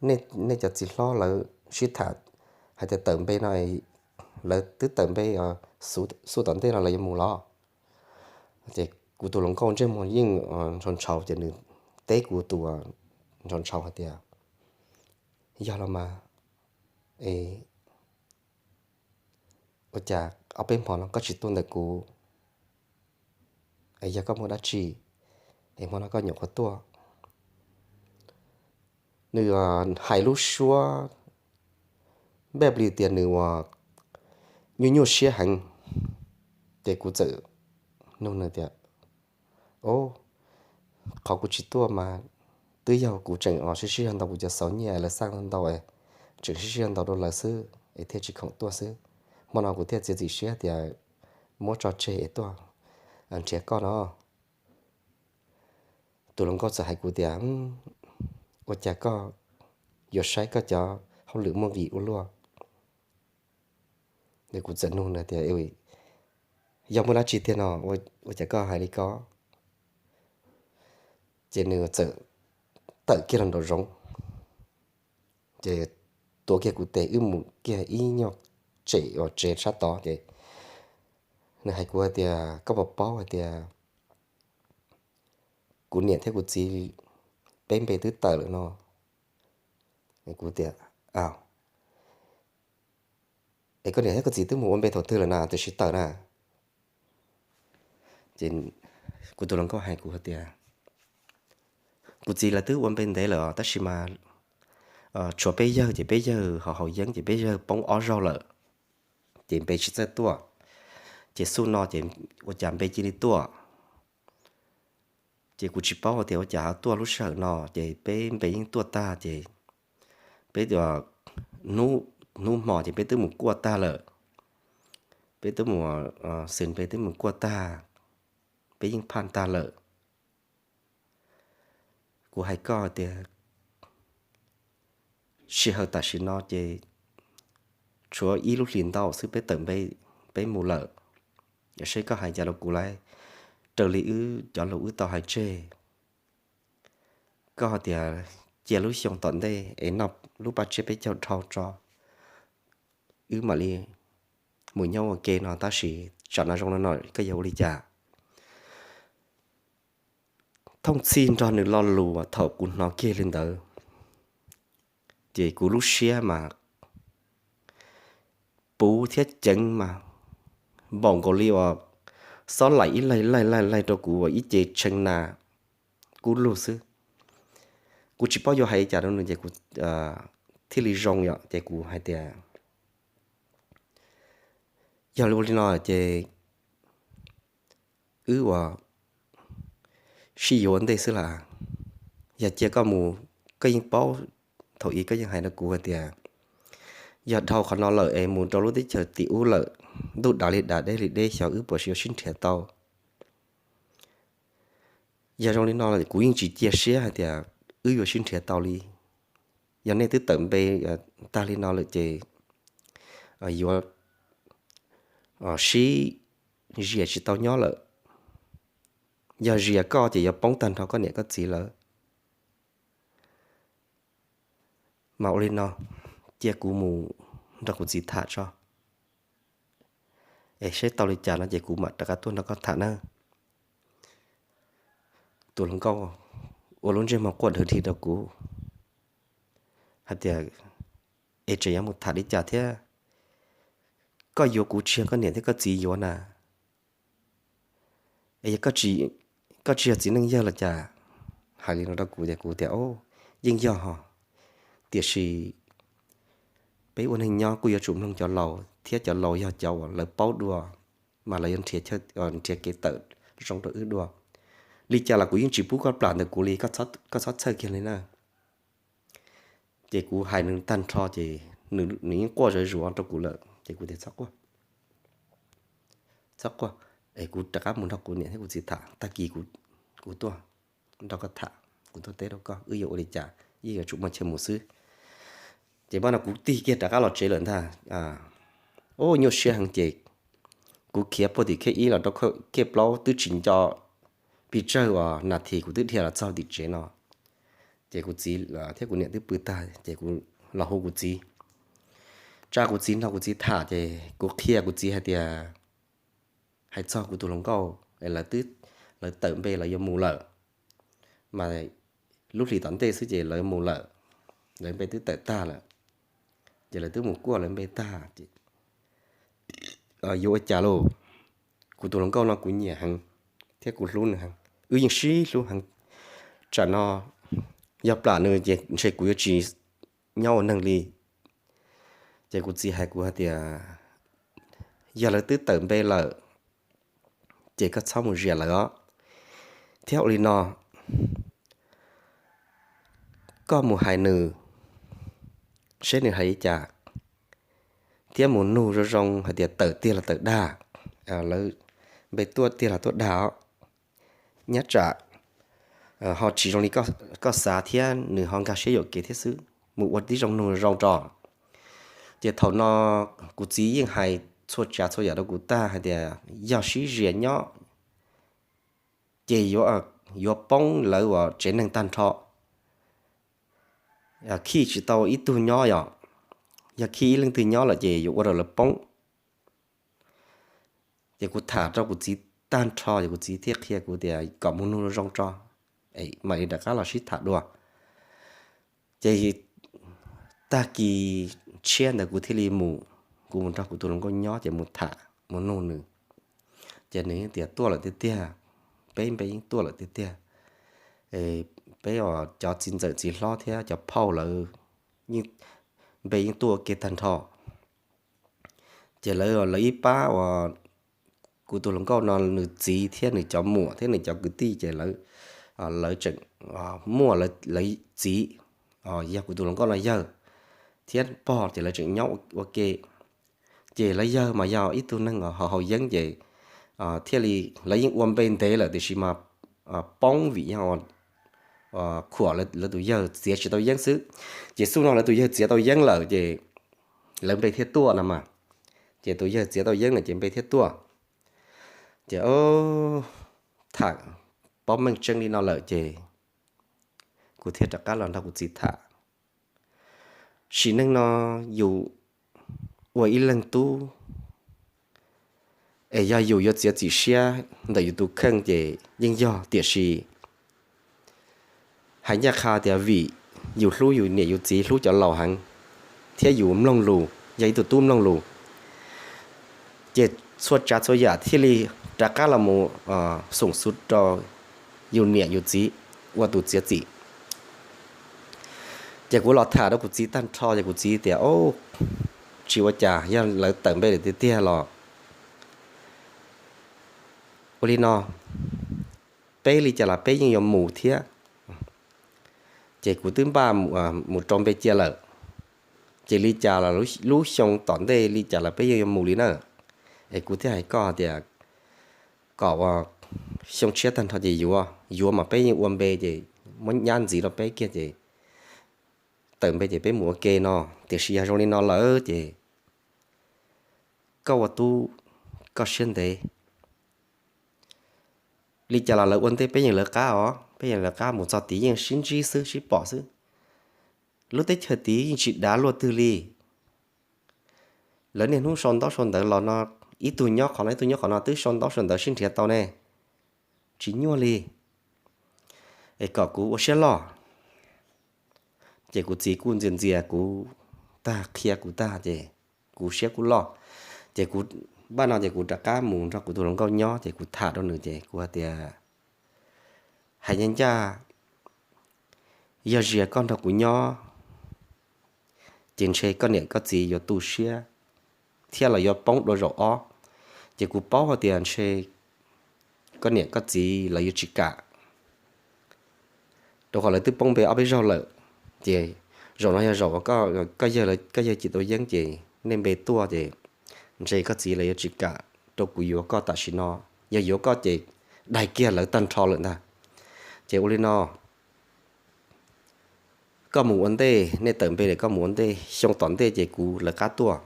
nej cov txiv hlob lawv sib tham hais tias tawm npe no, lawv twb tawm npe xub tom ntej no lawv yuav mus los? Ces kuv tus hluas nkauj ntsej muag yeej ntshaus ntshaus ces nws teb kuv tus ntshaus ntshaus hais tias, Yog los mas, e, ua cas ob peb hmo no koj tsis tuaj ntawm kuv? Yog koj muaj dab tsi es hmo no koj nyuam qhuav tuaj? Nws hais lub suab npaj li tias nws ua nyuaj nyuaj siab heev. Ces kuv txawm nug nws tias, O, qhov kuv tsis tuaj mas twb yog kuv tseem sib sib zog ntaus kuv cov xauv nyiaj lawv xaj ntau, tseem sib sib zog ntaus rau lawv xwb es thiaj tsis khoom tuaj xwb. Hmo no kuv thiaj txiav txim siab tias muab tso tseg es tuaj nrhiav koj no. Tus hluas nkauj txawm hais kuv tias, ua cas koj yuav saib koj cov hauj lwm muaj nqis ua luaj? Kuv txawm nug nws tias, yog muaj dab tsi tiag no, ua cas koj hais li ko? Ces nws txawm tawm kiag los nraum zoov, ces tuav kiag kuv tes wb mus kiag ib nyuag tsem uas tsev sab tod, ces nws hais kuv hais tias, koj puas paub hais tias kuv niam thiab kuv txiv peb npe twb tawm lawm no? Kuv tias, es koj niam thiab koj txiv twb mus ua npe thaum twg lawm na, twb tsis tawm na? Ces kuv tus hluas nkauj hais kuv hais tias, kuv txiv lawv twb ua npe ntev lawm os, tab sis mas tshuav peb yawg ces peb yawg ho haus yeeb ces peb yawg poob ob zaug lawm, ces npe tsis txawj tuaj. Ces xub no ces ua cas npe cia li tuaj. Ces kuv tsis paub tias ua cas ho tuaj lub sij hawm no, ces peb npe yeej tuaj tag, ces peb hnub hmo ces peb twb mus kuaj tag lawm, peb twb mus xwm npe twb mus kuaj tag, peb yeej phaj tag lawm. Kuv hais koj tias sij hawm tam sim no ces tshuav ib lub hlis ntau xwb peb tawm npe, peb mus lawm. Seb koj hais cas rau kuv lawm, raws li wb cov lus wb tau hais tseg. Koj hais tias cia lub xyoo tom ntej es noj lub paj tsiab peb caug dhau tso, wb mam li mus nyob ua ke no, tab sis tsam no zoo li no koj yuav ua li cas? Thooj txhij nrog nws lo lus thaum kuv hnov kiag li ntawd, ces kuv lub siab mas puv thiab ceev mas npaum nkaus li uas xob laim ib laig laig laig laig rau kuv uas ib ce tshee nas kub lug xwb. Kuv tsis paub yuav hais li cas rau nws ces kuv thiaj li zoo yom, ces kuv hais tias, yog li ua li no ces wb ua sib yuav ua ntej xwb las. Yog cia koj mus, koj yeej paub, thaum ub koj yeej hais rau kuv hais tias yog dhau qhov no lawm es mus rau lub teb chaws tim ub lawm, ntuj dav li dav deb li deb, xyov wb puas yuav sib nrhiav tau. Yog zoo li no kuv yeej tsis cia siab hais tias wb yuav sib nrhiav tau li. Yog nej twb tawm npe tag li no lawm ces yuav sib zias tsis tau nyob lawm. Yog zias koj ces yuav poob tag nrho koj niam koj txiv lawv. Mas ua li no, cia kuv mus nrog kuv txiv tham tso, es seb tau li cas no ces kuv mam rov qab tuaj nrog koj tham nawb. Tus hluas nkauj ua lub ntsej muag quaj dhwv dhig rau kuv hais tias, es tseem yuav mus tham li cas thiab? Koj yuav kuv tsis yog koj niam thiab koj txiv yuav na. Es yog koj tsis yog txiv neej yawg los cas? Hais li no rau kuv ces kuv tias, yeej yog ho, tiam sis peb ua neeg nyob kuj yuav tsum mloog cov laus thiab, cov laus yog cov uas lawv paub dua, mas lawv yuav nrhiav kev tawm zoo rau wb dua. Li cas los kuv yeej tsis pub koj plam ntawm kuv li, koj txhob txhawj kiag li na. Ces kuv hais nws tag nrho ces nws yeej quaj zuj zus rau kuv lawm ces kuv tias, txhob quaj, es kuv rov qab mus nrog kuv niam thiab kuv txiv tham, tag kis kuv tuaj nrog koj tham, kuv tuaj teb rau koj wb yuav ua li cas, yeej yuav tsum muaj chaw mus xwb. Ces npaj no kuv tig kiag rov qab los tsev lawm ntag. Ub, nyuaj siab heev ces kuv khiav puag tim khej ib los rau khej plaub twb tsis nco pes tsawg uas nas this kuv twb dhia los txog tim tsev no. Ces kuv txiv thiab kuv niam twb pw tag ces kuv los hu kuv txiv, tsa kuv txiv nrog kuv txiv tham ces kuv qhia kuv txiv hais tias, hais txog kuv tus hluas nkauj, lawv twb, lawv tawm npe lawv yuav mus lawm, mas lub hlis tom ntej xwb ces lawv mus lawm, lawv npe twb tawm tag lawm, ces lawv twb mus kuaj lawv npe tag, yuav ua cas lauj? Kuv tus hluas nkauj no kuv nyiam heev thiab kuv hlub nws heev, wb yeej sib hlub heev. Tsam no yog plam nws ces ntshe kuv yuav tsis nyob ua neeg li. Ces kuv txiv hais kuv hais tias, yog lawv twb tawm npe lawm ces koj txhob mus zias lawv os. Thiab ua li no, koj mus hais nws seb nws hais li cas, thiab mus nug zoo zoo hais tias tawm tiag los tawm dag, lawv npe tuaj tiag los tuaj dag os. Nyob tsam ho tsis zoo li koj xav thiab nws ho nkag siab yuam kev thiab xwb, mus ua tib zoo nug zoo tso. Ces thaum no kuv txiv yeej hais txhua tsav txhua yam rau kuv tag hais tias yog sib zias nyob ces yuav poob lawv uas tsev neeg tag nrho, khij tsis tau ib tug nyob yom, yog khij ib leej twg nyob lawm ces yuav ua rau lawv poob. Ces kuv tham rau kuv txiv tag nrho ces kuv txiv thiaj qhia kuv tias kom mus nug zoo tso, mam li rov qab los sib tham dua. Ces tag kis tshiab ntawd kuv thiaj li mus, kuv mus nrog kuv tus hluas nkauj nyob ces mus tham mus nug nws. Ces nws tias tuaj lawm tiag tiag, peb npe yeej tuaj lawm tiag tiag, peb cov txiv ntxawm txiv hlob thiab cov phauj lawv npe yeej tuaj ua ke tag nrho. Ces lawv, lawv ib pab uas kuv tus hluas nkauj no nws txiv thiab nws cov muam thiab nws cov kwv tij ces lawv tseem muaj lawv txiv, yog kuv tus hluas nkauj no yawg thiab pog ces lawv tseem nyob ua ke. Ces lawv yawg mas yog ib tug neeg haus yeeb ces thiaj li lawv yeej ua npe ntev lawm tiam sis mas poob vim yog khuam lawv tus yawg txiav tsis tau yeeb xwb. Ces xub no lawv tus yawg txiav tau yeeb lawm ces lawv npe thiaj tuaj no mas. Ces tus yawg txiav tau yeeb lawm ces npe thiaj tuaj. Ces tham paub meej tseeb li no lawm ces kuv thiaj rov qab los nrog kuv txiv tham. Sim neej no yus ua ib leeg tub es yog yus yuav txiav txim siab ntawm yus tus kheej ces yeej yog, tiam sis hais ncaj qha tias vim yus hlub yus niam yus txiv, hlub cov laus heev thiab yus mloog lus, yog ib tug tub mloog lus, ces txhua tsav txhua yam thiaj li rov qab los mus xoom xu rau yus niam yus txiv ua tus txiav txim. Ces kuv los tham rau kuv txiv tag nrho ces kuv txiv tias, tsis ua cas, yog lawv tawm npe lawm tiag tiag los ua li no, peb li cas los peb yeej yuav mus thiab. Ces kuv twb npaj mus rau npe cia lawm, ces li cas los lub xyoo tom ntej li cas los peb yeej yuav mus li na. Es kuv thiaj hais koj tias kom ua xyoo tshiab tag nrho ces yuav, yuav mas peb yeej ua npe ces muab nyab ntxiv rau peb kiag ces tawm npe ces peb mus ua ke no. Tiam sis yog zoo li no lawm ces koj ua tub koj siab ntev. Li cas los lawv ua ntej peb yeej lawv qab os, peb yeej lawv qab, mus txog tid yeej sib ntsib xwb sib pom xwb. Lub teb chaws tid yeej tsis dav luaj twg li. Lawv niaj hnub sau ntaub sau ntawv los no, ib tug nyob qhov no ib tug nyob qhov no twb sau ntaub sau ntawv sib nrhiav tau ne, tsis nyuaj li. Es kom kuv ua siab loj. Ces kuv txiv kuj ntxias ntxias kuv tag, qhia kuv tag ces kuv siab kuj loj. Ces kuv npaj no ces kuv rov qab mus nrog kuv tus hluas nkauj nyob ces kuv tham rau nws ces kuv hais tias, hais ncaj ncaj, yog zias koj nrog kuv nyob ces ntshe koj niam koj txiv yuav tu siab thiab los yuav poob dua zaum ob. Ces kuv paub hais tias ntshe koj niam koj txiv lawv yuav tsis kam, rau qhov lawv twb poob npe ob peb zaug lawm. Ces zaum no yog zaum uas koj yawg, koj yawg cia tau yeeb ces nej npe tuaj ces ntshe koj txiv lawv yuav tsis kam rau kuv yuav koj tam sim no. Yog yuav koj ces daig kiag lawv tag nrho lawm ntag. Ces ua li no, koj mus ua ntej, nej tawm npe lawm koj mus ua ntej, xyoo tom ntej ces kuv lawv qab tuaj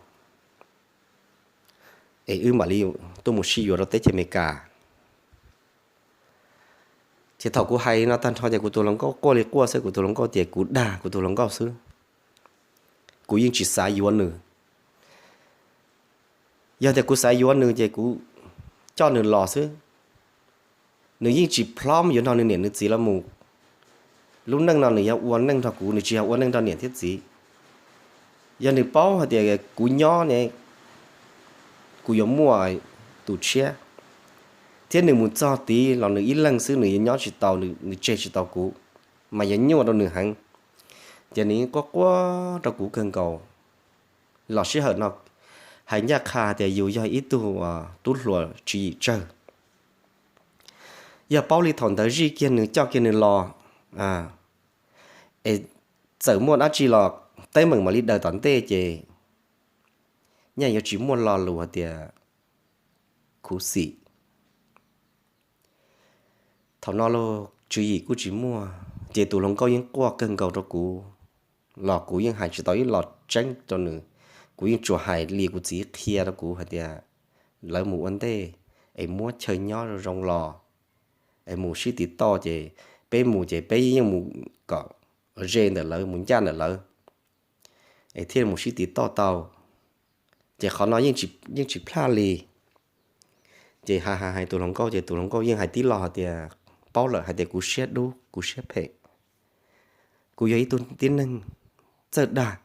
es wb mam li tuaj mus sib yuav rau teb chaws Amelikas. Ces thaum kuv hais li no tag nrho ces kuv tus hluas nkauj quaj li quaj xwb, kuv tus hluas nkauj tias kuv dag kuv tus hluas nkauj xwb, kuv yeej tsis xav yuav nws. Yog tias kuv xav yuav nws ces kuv coj nws los xwb. Nws yeej tsis plhob yuav nrog nws niam nws txiv los mus. Lub neej no nws yog ua neej nrog kuv, nws tsis yog ua neej nrog niam thiab txiv. Yog nws paub hais tias kuv nyob ne, kuv yuav muaj tus tshiab, thiab nws mus txog tid los nws ib leeg xwb nws yuav nyob tsis tau, nws tseg tsis tau kuv, mas yuav nyuaj rau nws heev. Ces nws yeej quaj quaj rau kuv kawg nkaus. Los sij hawm no hais ncaj qha tias yus yog ib tug tub hluas tswv yim tsawg. Yog paub li thaum ntawd zij kiag nws coj kiag nws los, es txawm muaj dab tsi los teeb meem mam li daws tom ntej ces nyaj yuav tsis muaj lo lus hais tias khuv xim. Thaum no los tswv yim kuj tsis muaj, ces tus hluas nkauj yeej quaj kawg nkaus rau kuv, los kuv yeej hais tsis tau ib los tseeb rau nws. Kuv yeej tsuas hais li kuv txiv qhia rau kuv hais tias lawv mus ua ntej es muab chaw nyob zoo los, es mus sib tiv toj ces peb mus ces peb yeej mus kom ze ntawm lawv, mus ncaj ntawm lawv, es thiaj mus sib tiv toj tau. Ces qhov no yeej tsis plaj li. Ces hais hais hais tus hluas nkauj ces tus hluas nkauj yeej hais tib lo hais tias, paub lawm hais tias kuv siab dub kuv siab phem, kuv yog ib tug tib neeg txawj dag,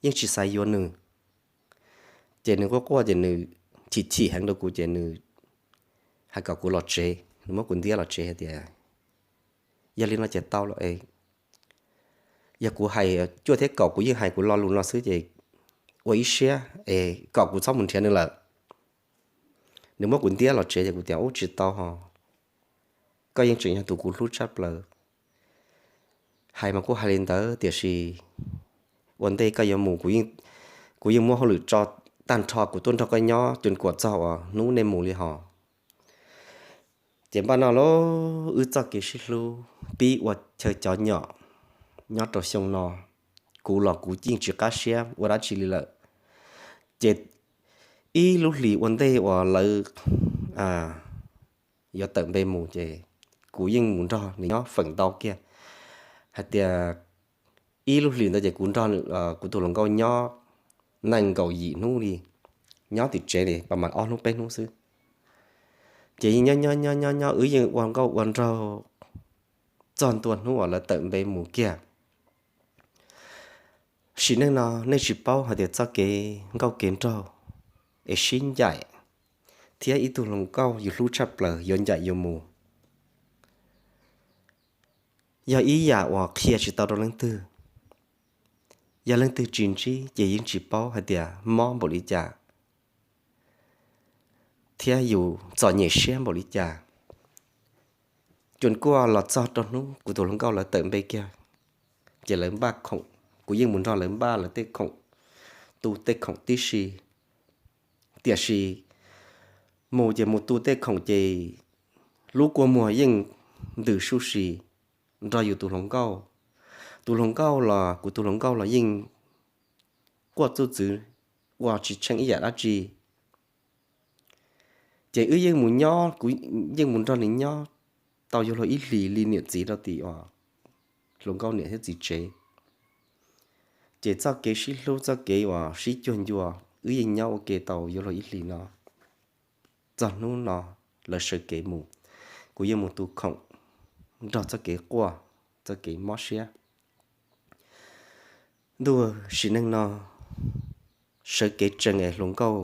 yeej tsis xav yuav nws. Ces nws quaj quaj ces nws chim chim heev rau kuv ces nws hais kom kuv los tsev, nws muab kuv ntiab los tsev hais tias, yog li no ces tau los es, yog kuv hais cuaj thiab kaum kuv yeej hais kuv lo lus no xwb ces ua ib siab es kom kuv txhob mus nrhiav nws lawm. Nws muab kuv ntiab los tsev ces kuv tias ub tsis tau ho, koj yeej tseem yog tus kuv hlub tshaj plaws. Hais mas kuj hais li ntawd tiam sis ua ntej koj yuav mus, kuv yeej muab hauj lwm tso tag nrho kuv tuaj nrog koj nyob cus kuam txog uas hnub nej mus li hos. Ces npaj no los wb txoj kev sib hlub pib ua chaw cov nyom nyob rau xyoo no, kuv los kuv yeej tsis qab siab ua dab tsi li lawm. Ces ib lub hlis ua ntej uas lawv yuav tawm npe mus ces kuv yeej mus nrog nws nyob feem ntau kiag. Hais tias ib lub hlis ntawd ces kuv nrog kuv tus hluas nkauj nyob nees nkaum yim hnub li, nyob tim tsev li pas mas ob hnub peb hnub xwb. Ces yeej nyob nyob nyob nyob nyob wb yeej ua nkauj ua nraug txog ntua hnub uas lawv tawm npe mus kiag. Sim neej no nej tsis paub hais tias txoj kev nkauj kev nraug es sib ncaim thiab ib tug hluas nkauj yus hlub tshaj plaws yuav ncaim yuav mus, yog ib yam uas qhia tsis tau rau leej twg. Yog leej twg tsis ntsib ces yeej tsis paub hais tias mob npaum li cas thiab yus txom nyem siab npaum li cas. Cus kuam los txog rau hnub kuv tus hluas nkauj lawv tawm npe kiag, ces lawv npaj khoom, kuv yeej mus nrog lawv npaj lawv tej khoom, tu tej khoom tib si. Tiam sis mus ces mus tu tej khoom ces lub kua muag yeej ntws suj si nrog yus tus hluas nkauj. Tus hluas nkauj los kuv tus hluas nkauj los yeej quaj txuj txwv ua tsis tsheej ib yam dab tsi. Ces wb yeej mus nyob, kuv yeej mus nrog nws nyob tau yuav luag ib hlis li niam txiv rau tim uas hluas nkauj niam thiab txiv tsev. Ces txoj kev sib hlub txoj kev uas sib cuag ncua wb yeej nyob ua ke tau yuav luag ib hlis no. Txog hnub no lawv sawv kev mus, kuv yeej mus tu khoom nrog txoj kev quaj, txoj kev mob siab. Ntuj, sim neej no sawv kev tsees es hluas nkauj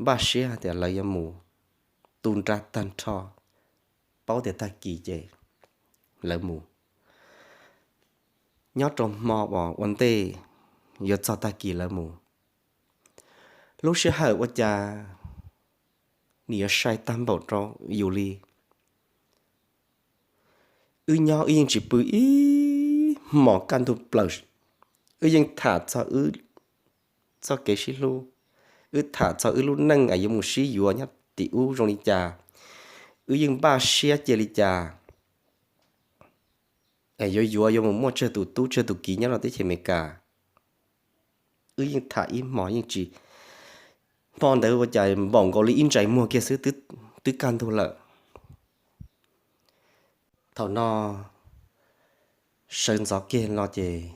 npaj siab tias lawv yuav mus tu nra tag nrho, paub tias tag kis ces lawv mus. Nyob rau hmo uas ua ntej yuav txog tag kis lawv mus, lub sij hawm ua cas nim yuav sai tag npaum rau yus li. Wb nyob wb yeej tsis pw ib hmos kaj ntug plaws, wb yeej tham txog wb txoj kev sib hlub, wb tham txog wb lub neej es yuav mus sib yuav nyob tim ub zoo li cas, wb yeej npaj siab cia li cas es yuav yuav yuav mus muaj tsawg tus tub tsawg tus kiv nyob rau teb chaws Amelikas. Wb yeej tham ib hmos yeej tsis, hmo ntawd ua cas npaum nkaus li ib ntsais muag kiag xwb twb kaj ntug lawm. Thaum no sawv ntxov kiag no ces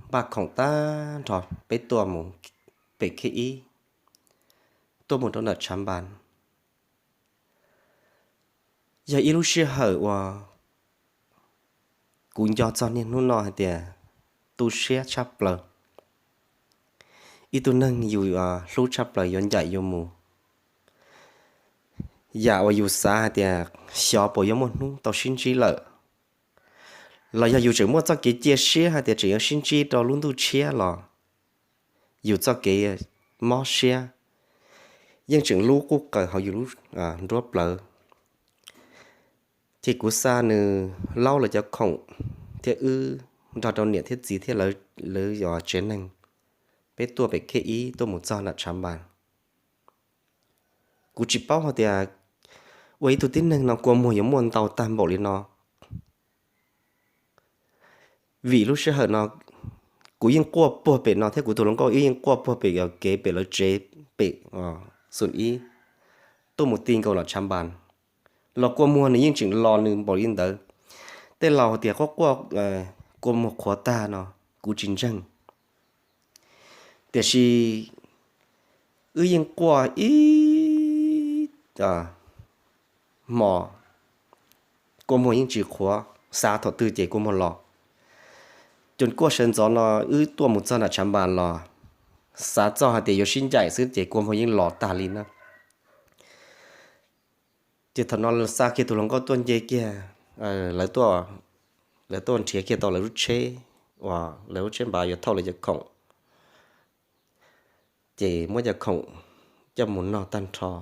npaj khoom tag nrho peb tuaj mus pem khej ib, tuaj mus rau ntawm tshav npas. Yog ib lub sij hawm uas kuv nco txog niaj hnub no hais tias tu siab tshaj plaws. Ib tug neeg yus hlub tshaj plaws yuav ncaim yuav mus, yam uas yus xav hais tias xyov puas yuav muaj hnub tau sib ntsib lawm, los yog yus tseem muaj txoj kev cia siab hais tias tseem yuav sib ntsib rau lub ntuj tshiab los yus txoj kev mob siab yeej tseem lub quj qaws hauv yus lub nruab plawv. Ces kuv xa nws laub lawv cov khoom thiab wb nrog rau niam thiab txiv thiab lawv tsev neeg tsheb tuaj pem khej ib tuaj mus txog nram Tshav Npas. Kuv tsis paub hais tias ua ib tug tib neeg no kua muag yuav muaj ntau tag npaum li no. Vim lub sij hawm no kuv yeej quaj puag pem no thiab kuv tus hluas nkauj wb yeej quaj puag pem kev pem lawv tsev pem xus ib tuaj mus ti nkaus nram Tshav Npas los kua muag nws yeej tseem los nws npaum li ntawd. Tej laus tias quaj quaj kua muag qhuav tag no kuv tsis ntseeg. Tiam sis wb yeej quaj ib hmo kua muag yeej tsis qhuav, xav thaum twg ces kua muag los. Cus kuaj sawv ntxov no wb tuaj mus txog nram Tshav Npas los xav txog hais tias yuav sib ncaim xwb ces kua muag yeej los tag li na. Ces thaum no xa kiag tus hluas nkauj tuaj nce kiag, lawv tuaj nrhiav kiag tau lawv lub tsheb uas lawv lub tsheb npav yuav thauj lawv cov khoom, ces muab cov khoom coj mus noj tag nrho.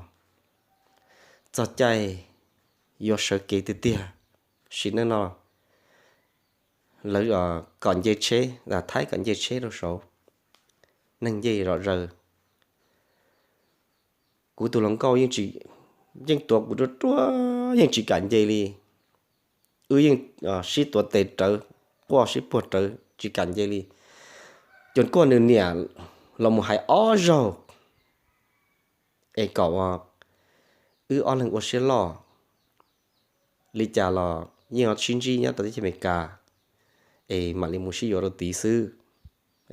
Txog caij yuav sawv kev tiag tiag, sim neej no lawv kom nce tsheb, Thaib kom nce tsheb rau saud, neeg nce zom zaws. Kuv tus hluas nkauj yeej tuav kuv ruaj ruaj yeej tsis kam nce li. Wb yeej sib tuav tes rawv, quaj sib puag rawv tsis kam nce li. Cus kuaj nws niam los mus hais ob zaug es kom wb ob leeg ua siab loj. Li cas los yeej sib ntsib nyob rau teb chaws Amelikas es mam li mus sib yuav rau tid xwb,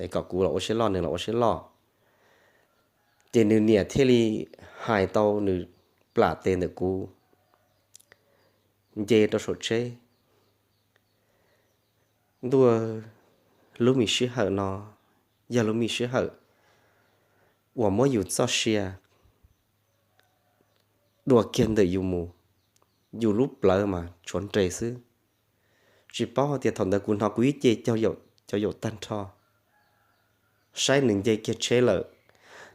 es kom kuv los ua siab loj nws los ua siab loj. Ces nws niam thiaj li hais tau nws plam tes ntawm kuv nce rau saum tsheb. Ntuj, lub me sij hawm no yog lub me sij hawm uas muab yus txoj sia dua kiag ntawm yus mus, yus lub plawv mas tshuav nres xwb. Tsis paub hais tias thaum ntawd kuv hnov kuv ib ce cov yaum tag nrho, saib nws nce kiag tsheb lawm,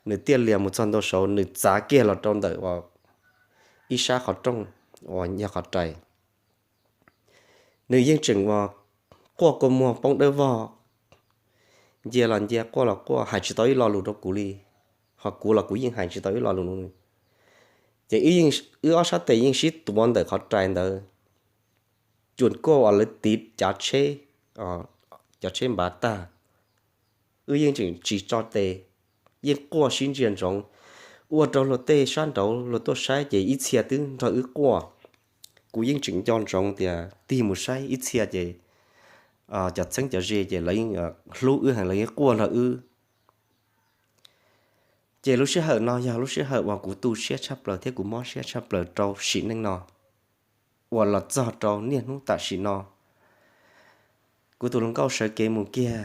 nws tiaj lias mus txog ntua saud nws txav kiag los rau ntawm ib sab qhov rooj uas yog qhov rais. Nws yeej tseem uas quaj kua muag poob dawb vog, ncia los ncia quaj los quaj hais tsis tau ib lo lus rau kuv li, ho kuv los kuv yeej hais tsis tau ib lo lus. Ces wb ob sab tes yeej sib tuav ntawm qhov rais ntawd, cus kuaj uas lawv tiv cav tsheb, cov tsheb npav tag, wb yeej tseem tsis tso tes, yeej quaj sib ntsia ntsoov, ua rau luag tej sab nraud luag tuaj saib ces ib txhia twb nrog wb quaj. Kuv yeej tseem nco ntsoov tias tig mus saib ib txhia ces cov txheeb cov ze ces lawv yeej hlub wb heev lawv yeej quaj nrog wb. Ces lub sij hawm no yog lub sij hawm uas kuv tu siab tshaj plaws thiab kuv mob siab tshaj plaws rau sim neej no uas los txog rau niaj hnub tam sim no. Kuv tus hluas nkauj sawv kev mus kiag,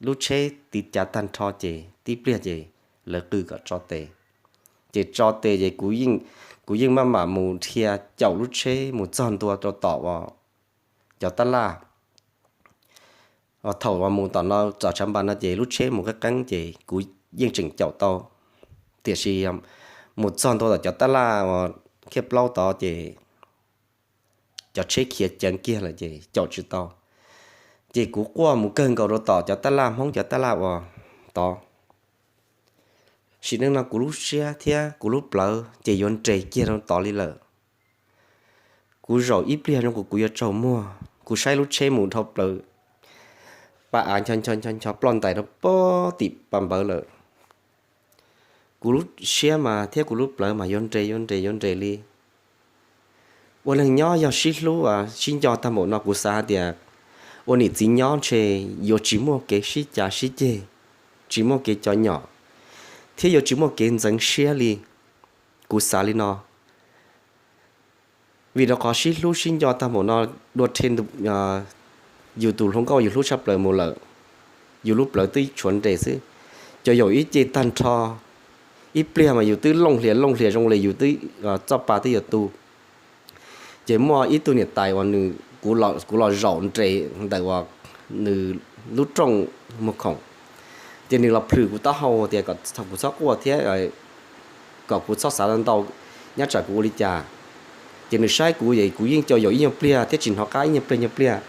lub tsheb tiv cav tag nrho ces tib pliag ces lawv qw kom tso tes. Ces tso tes ces kuv yeej maj mam mus dhia caum lub tsheb mus txog ntua rau tom cov tab laj. Thaum uas mus tom no tom Tshav Npas no ces lub tsheb mus qeeb qeeb ces kuv yeej tseem caum tau, tiam sis mus txog ntua tom cov tab laj uas khiaj plaub tod ces cov tsheb khiav ceev kiag lawm ces caum tsis tau. Ces kuv quaj mus kawg nkaus rau tom cov tab laj Hmoob cov tab laj uas tod. Sim neej no kuv lub siab thiab kuv lub plawv ces yuav nres kiag rau tod li lawm. Kuv zaum ib pliag zoo kuv kuv yuav tsaug muag, kuv saib lub tsheb mus dhau plaws pa av ncho ncho ncho ncho ploj ntais rau pem tim pas npawv lawm. Kuv lub siab mas thiab kuv lub plawv mas yuav nres yuav nres yuav nres li. Ua neeg nyob yog sib hlub sib nco tag npaum no kuv xav hais tias ua niam txiv nyob ntshe yuav tsis muaj kev sib cav sib ceg, tsis muaj kev cov nyom, thiab yuav tsis muaj kev ntxeev siab li. Kuv xav li no, vim rau qhov sib hlub sib nco tag npaum no, dua rhe yus tus hluas nkauj yus hlub tshaj plaws mus lawm, yus lub plawv twb tshuav nres xwb, cov yaum ib ce tag nrho, ib pliag mas yus twb looj hlias looj hlias zoo li yus twb txoj pa twb yuav tu. Ces muaj ib tug niam tais uas nws, kuv los zaum nres ntawm uas nws lub rooj muag khoom, ces nws los plhws kuv taub hau tias kom kuv txhob quaj thiab kom kuv txhob xav ntau, nyob tsam kuv ua li cas. Ces nws saib kuv es kuv yeej cau yaum ib nyuag pliag thiab tsis hnov qab ib nyuag pliag nyuag pliag,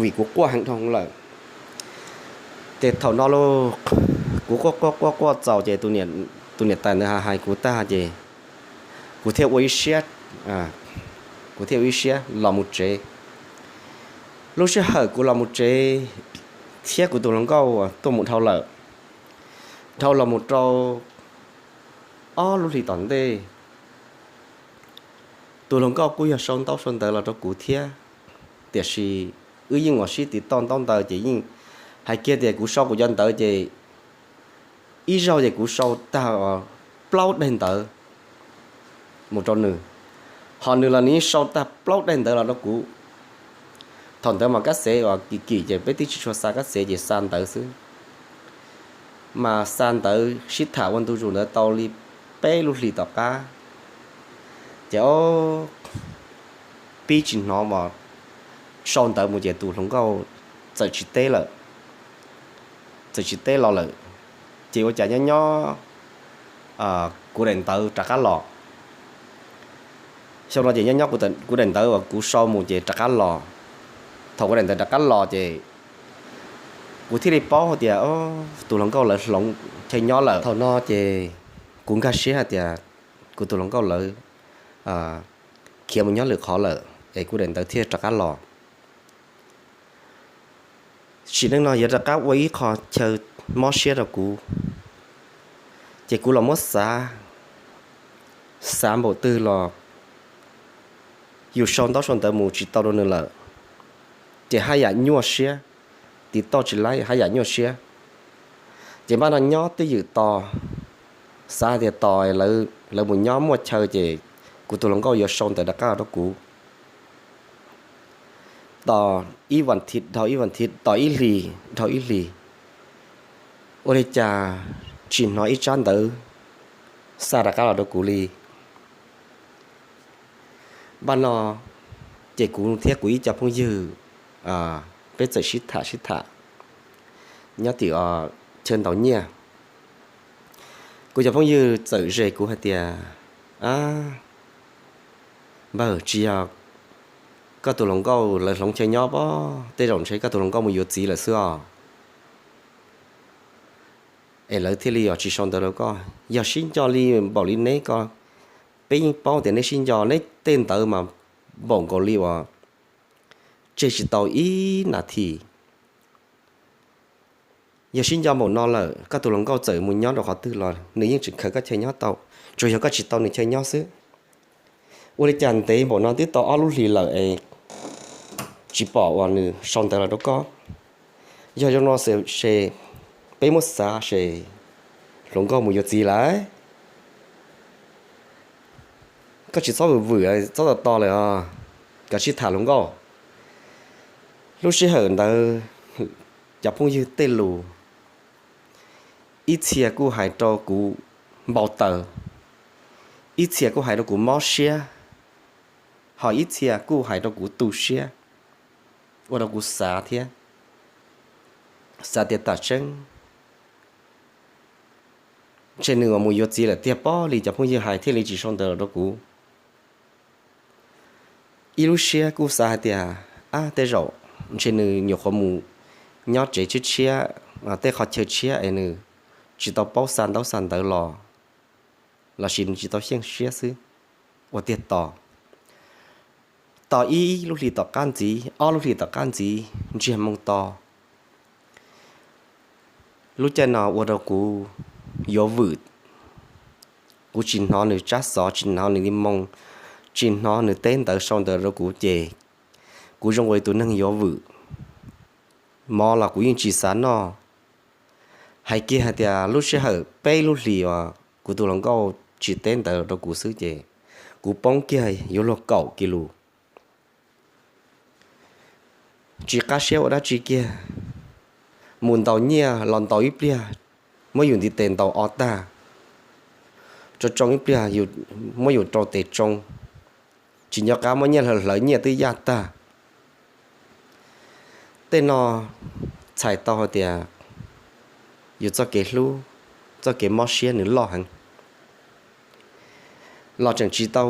vim kuv quaj heev dhau lawm. Ces thaum no lauj, kuv quaj quaj quaj quaj txaus ces tus niam tais ntawd hais kuv tag ces kuv thiaj ua ib siab, kuv thiaj ua ib siab los mus tsev. Lub sij hawm kuv los mus tsev thiab kuv tus hluas nkauj tuaj mus dhau lawm, dhau los mus rau ob lub hlis tom ntej, tus hluas nkauj kuj yog sau ntaub sau ntawv los rau kuv thiab, tiam sis wb yeej ua sib tiv tauj ntaub ntawv ces yeej hais kiag tias kuv sau kuv cov ntawv ces ib zaug ces kuv sau tag plaub daim ntawv mus rau nws, ho nws los nws yeej sau tag plaub daim ntawv los rau kuv. Thaum ntawd mas kab xev uas kim kim ces peb twb tsis tshua xa kab xev ces xa ntawv xwb. Mas xa ntawv sib tham ua ntu zus ntawd tau li peb lub hlis tom qab, ces o, pib tsis hnov mas sau ntawv mus ces tus hluas nkauj txawm tsis teb lawm, txawm tsis teb los lawm. Ces ua cas nyob nyob kuv daim ntawv rov qab los. Xyoo no ces nyob nyob kuv daim ntawv uas kuv sau mus ces rov qab los. Thaum kuv daim ntawv rov qab los ces kuv thiaj li paub hais tias tus hluas nkauj lawv hloov chaw nyob lawm. Thaum no ces kuv nkag siab hais tias kuv tus hluas nkauj lawv khiav mus nyob lwm qhov lawm es kuv daim ntawv thiaj rov qab los. Sim neej no yuav rov qab ua ib qho chaw mob siab rau kuv, ces kuv los muab xav, xav npaum twg los yus sau ntaub sau ntawv mus tsis tau rau nws lawm, ces haj yam nyuaj siab, tiv tauj tsis laib haj yam nyuaj siab. Ces npaj no nyob twj ywm tos, xav hais tias tos lawv mus nyob muaj chaw ces kuv tus hluas nkauj yuav sau ntawv rov qab los rau kuv. Tos ib vas thiv dhau ib vas thiv, tos ib hlis dhau ib hlis, ua li cas tsis hnov ib tsab ntawv xa rov qab los rau kuv li. Npaj no ces kuv thiab kuv ib co phooj ywg peb txawm sib tham sib tham nyob tim chaw ntaus nyiaj. Kuv cov phooj ywg txawm ze kuv hais tias, a, npawg, tsis yog koj tus hluas nkauj lawv hloov chaw nyob pob, tej zaum ntshe koj tus hluas nkauj mus yuav txiv lawm xwb os. Es lawv thiaj li os tsis sau ntawv rau koj. Yog sib nco li npaum li neb ko, peb yeej paub tias neb sib nco, neb tej ntawv mas npaum nkaus li uas tseg tsis tau ib nas this. Yog sib nco npaum no lawm, koj tus hluas nkauj txawm mus nyob rau qhov twg los nws yeej tseem khaws koj chaw nyob tau, tsuas yog koj tsis tau nws chaw nyob xwb. Ua li cas ntev npaum no twb tau ob lub hlis lawm es tsis pom uas nws sau ntawv los rau koj? Yog zoo no ces peb muab xav ces hluas nkauj mus yuav txiv lawm. Koj tsis txhob vwm vwm, txhob tos tos lawm os, koj sib tham hluas nkauj. Lub sij hawm ntawd cov phooj ywg tej lus, ib txhia kuj hais rau kuv npau taws, ib txhia kuj hais rau kuv mob siab, ho ib txhia kuj hais rau kuv tu siab, ua rau kuv xav thiab, xav tias tam tseeb ntshe nws mus yuav txiv lawm tiag pob li cov phooj ywg hais thiaj li tsis sau ntawv los rau kuv. Ib lub siab kuj xav hais tias, ab, tej zaum ntshe nws nyuam qhuav mus nyob tsev tshiab tshiab, tej qhov chaw tshiab es nws tsis tau paub xa ntaub xa ntawv los, lossis nws tsis tau xyeej siab xwb. Ua tiag tos, tos ib lub hlis tom qab ntxiv, ob lub hlis tom qab ntxiv, ntsiag moo to, lub caij no ua rau kuv yuav vwm. Kuv tsis hnov nws tsab xov, tsis hnov nws li moo, tsis hnov nws teb ntawv sau ntawv rau kuv ces kuv zoo ua tus neeg yuav vwm. Mov los kuv yeej tsis xav noj. Hais kiag hais tias lub sij hawm peb lub hlis uas kuv tus hluas nkauj tsis teb ntawv rau kuv xwb ces kuv poob kiag yuav luag kaum kis lus. Tsis qab siab ua dab tsi kiag, mus ntaus nyiaj los ntaus ib pliag, muab yus ntiv tes ntaus o tag, tsoo tsoo ib pliag, muab yus rau tes tsoo, tsis nco qab muab nyiaj hlawv hlawv nyiaj twb yaj tag. Tej no txhais tau hais tias yus txoj kev hlub, txoj kev mob siab nws loj heev. Los tseem tsis tau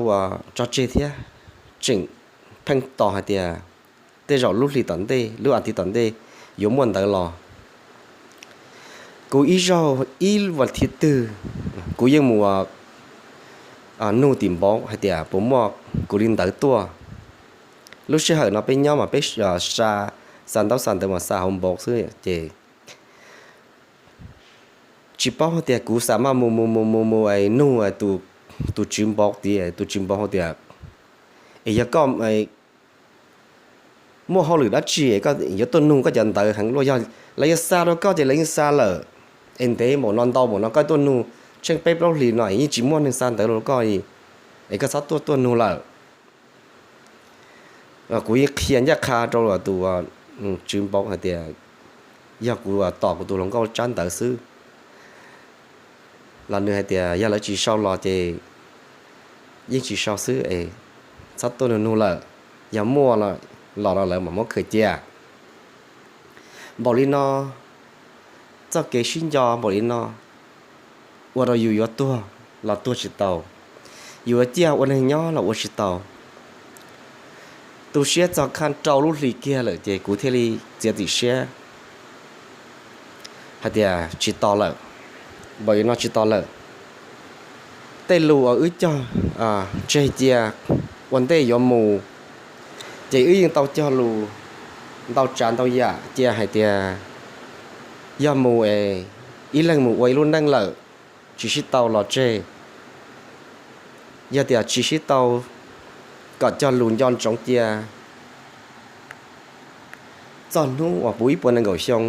tso tseg thiab, tseem pheej tos hais tias tej zaum lub hli tom ntej, lub as thiv tom ntej yuav muaj ntawv los. Kuv ib zaug ib vas thiv twg kuv yeej mus nug tim npaum hais tias puas muaj kuv li ntawd tuaj. Lub sij hawm no peb nyob mas peb xa, xa ntaub xa ntawv mas xa hauv npaum xwb ces tsis paub hais tias kuv xa maj mus mus mus mus mus es nug tus tswv npaum tias, tus tswv npaum hais tias, es yog koj muaj hauj lwm dab tsi koj yuav tuaj nug koj cov ntawv heev luaj? Yog lawv yuav xa rau koj ces lawv yeej xa lawm. Es ntev npaum no ntau npaum no koj tuaj nug tsheej peb plaub hlis no es yeej tsis muaj neeg xa ntawv rau koj li, es koj txhob tuaj tuaj nug lawm. Kuv yeej qhia ncaj qha rau tus tswv npaum hais tias yog kuv tos kuv tus hluas nkauj tsab ntawv xwb los nws hais tias yog lawv tsis sau los ces yeej tsis sau xwb es txhob tuaj nug nug lawm, yog muaj los lawv mam muab khaws cia. Npaum li no, txoj kev sib nco npaum li no ua rau yus yuav tuag los tuag tsis tau, yus yuav ciaj ua neeg nyob los ua tsis tau. Tu siab txog khaj rau lub hli kiag lawm ces kuv thiaj li txiav txim siab hais tias tsis tos lawm, npaum li no tsis tos lawm. Tej lus uas wb cog tseg cia ua ntej yuav mus, ces wb yeej tau cog lus ntau tsav ntau yam cia hais tias yog mus es ib leeg mus ua ib lub neej lawm, tsis sib tau los tseg. Yog tias tsis sib tau, kom cog lus nco ntsoov cia txog hnub uas puv ib puas nees nkaum xyoo,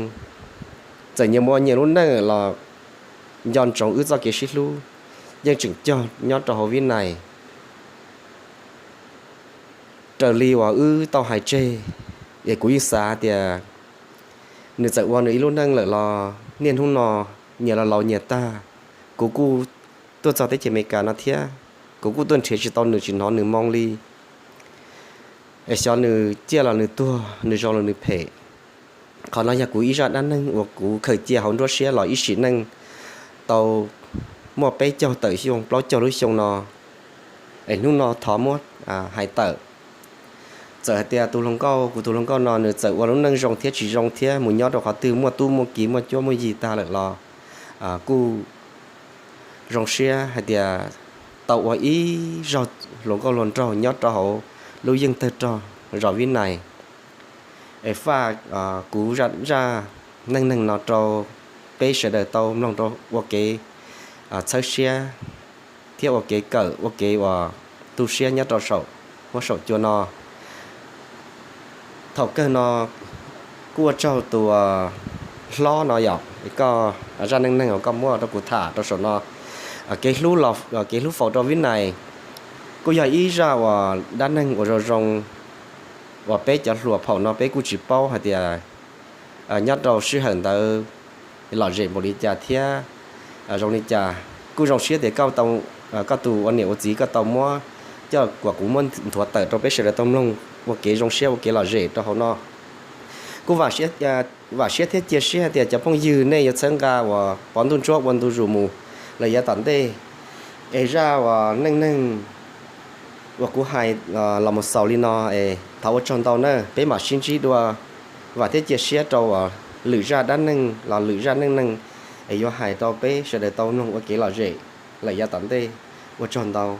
txawm nyias muaj nyias lub neej los nco ntsoov wb txoj kev sib hlub yeej tseem cog nyob rau hauv vib nais. Raws li uas wb tau hais tseg, es kuv yeej xav tias nws txawm ua nws ib lub neej lawm los niaj hnub no nyias los laus nyias tag, kuv kuj tuaj txog teb chaws Amelikas no thiab, kuv kuj tuaj nrhiav tsis tau nws, tsis hnov nws moo li. Es xyov nws ciaj los nws tuag, nws zoo los nws phem. Qhov no yog kuv ib zaj dab neeg uas kuv khaws cia hauv nruab siab los ib sim neej tau muaj peb caug tawm xyoo plaub caug lub xyoo no, es hnub no thov muab hais tawm. Txawm hais tias tus hluas nkauj, kuv tus hluas nkauj no nws txawm ua lub neej zoo thiab tsis zoo thiab mus nyob rau qhov twg muaj tub muaj ki muaj cuab muaj yig tag lawm los kuj zoo siab hais tias tau ua ib zaug hluas nkauj hluas nraug nyob rau hauv lub yeej tawg rog zos Vib Nais. Es faj kuv zaj neej neeg no rau peb sawv daws tau mloog rau ua kev txhawb siab thiab ua kev kawm ua kev uas tu siab nyob rau saum huab saum cua no. Thaum kawg no kuj ua tsaug tus hlob no yom, koj zaj neej neeg uas koj muab rau kuv tham rau saum no, kev hlub faus rau Vib Nais, kuj yog ib zaj uas dab neeg uas zoo zoo uas peb cov hluas phaum no peb kuj tsis paub hais tias nyob rau sij hawm ntawd lom zem npaum li cas thiab zoo li cas. Kuj zoo siab tias koj tus ua niam ua txiv koj tau muab coj kom kuv muab nthuav tawm rau peb sawv daws tau mloog ua kev zoo siab ua kev lom zem rau hauv no. Kuj vam siab thiab cia siab hais tias cov phooj ywg nej yuav txhawb nqa uas pov ntuj ntsuab ua ntu zus mus lawm yav tom ntej. Es zaj uas neej neeg uas kuv hais los mus xaus li no es thov ua tsaug ntau na, peb mam sib ntsib dua. Vam thiab cia siab rau uas lwm zaj dab neeg los lwm zaj neej neeg es yuav hais rau peb sawv daws tau mloog ua kev lom zem lawm yav tom ntej. Ua tsaug ntau.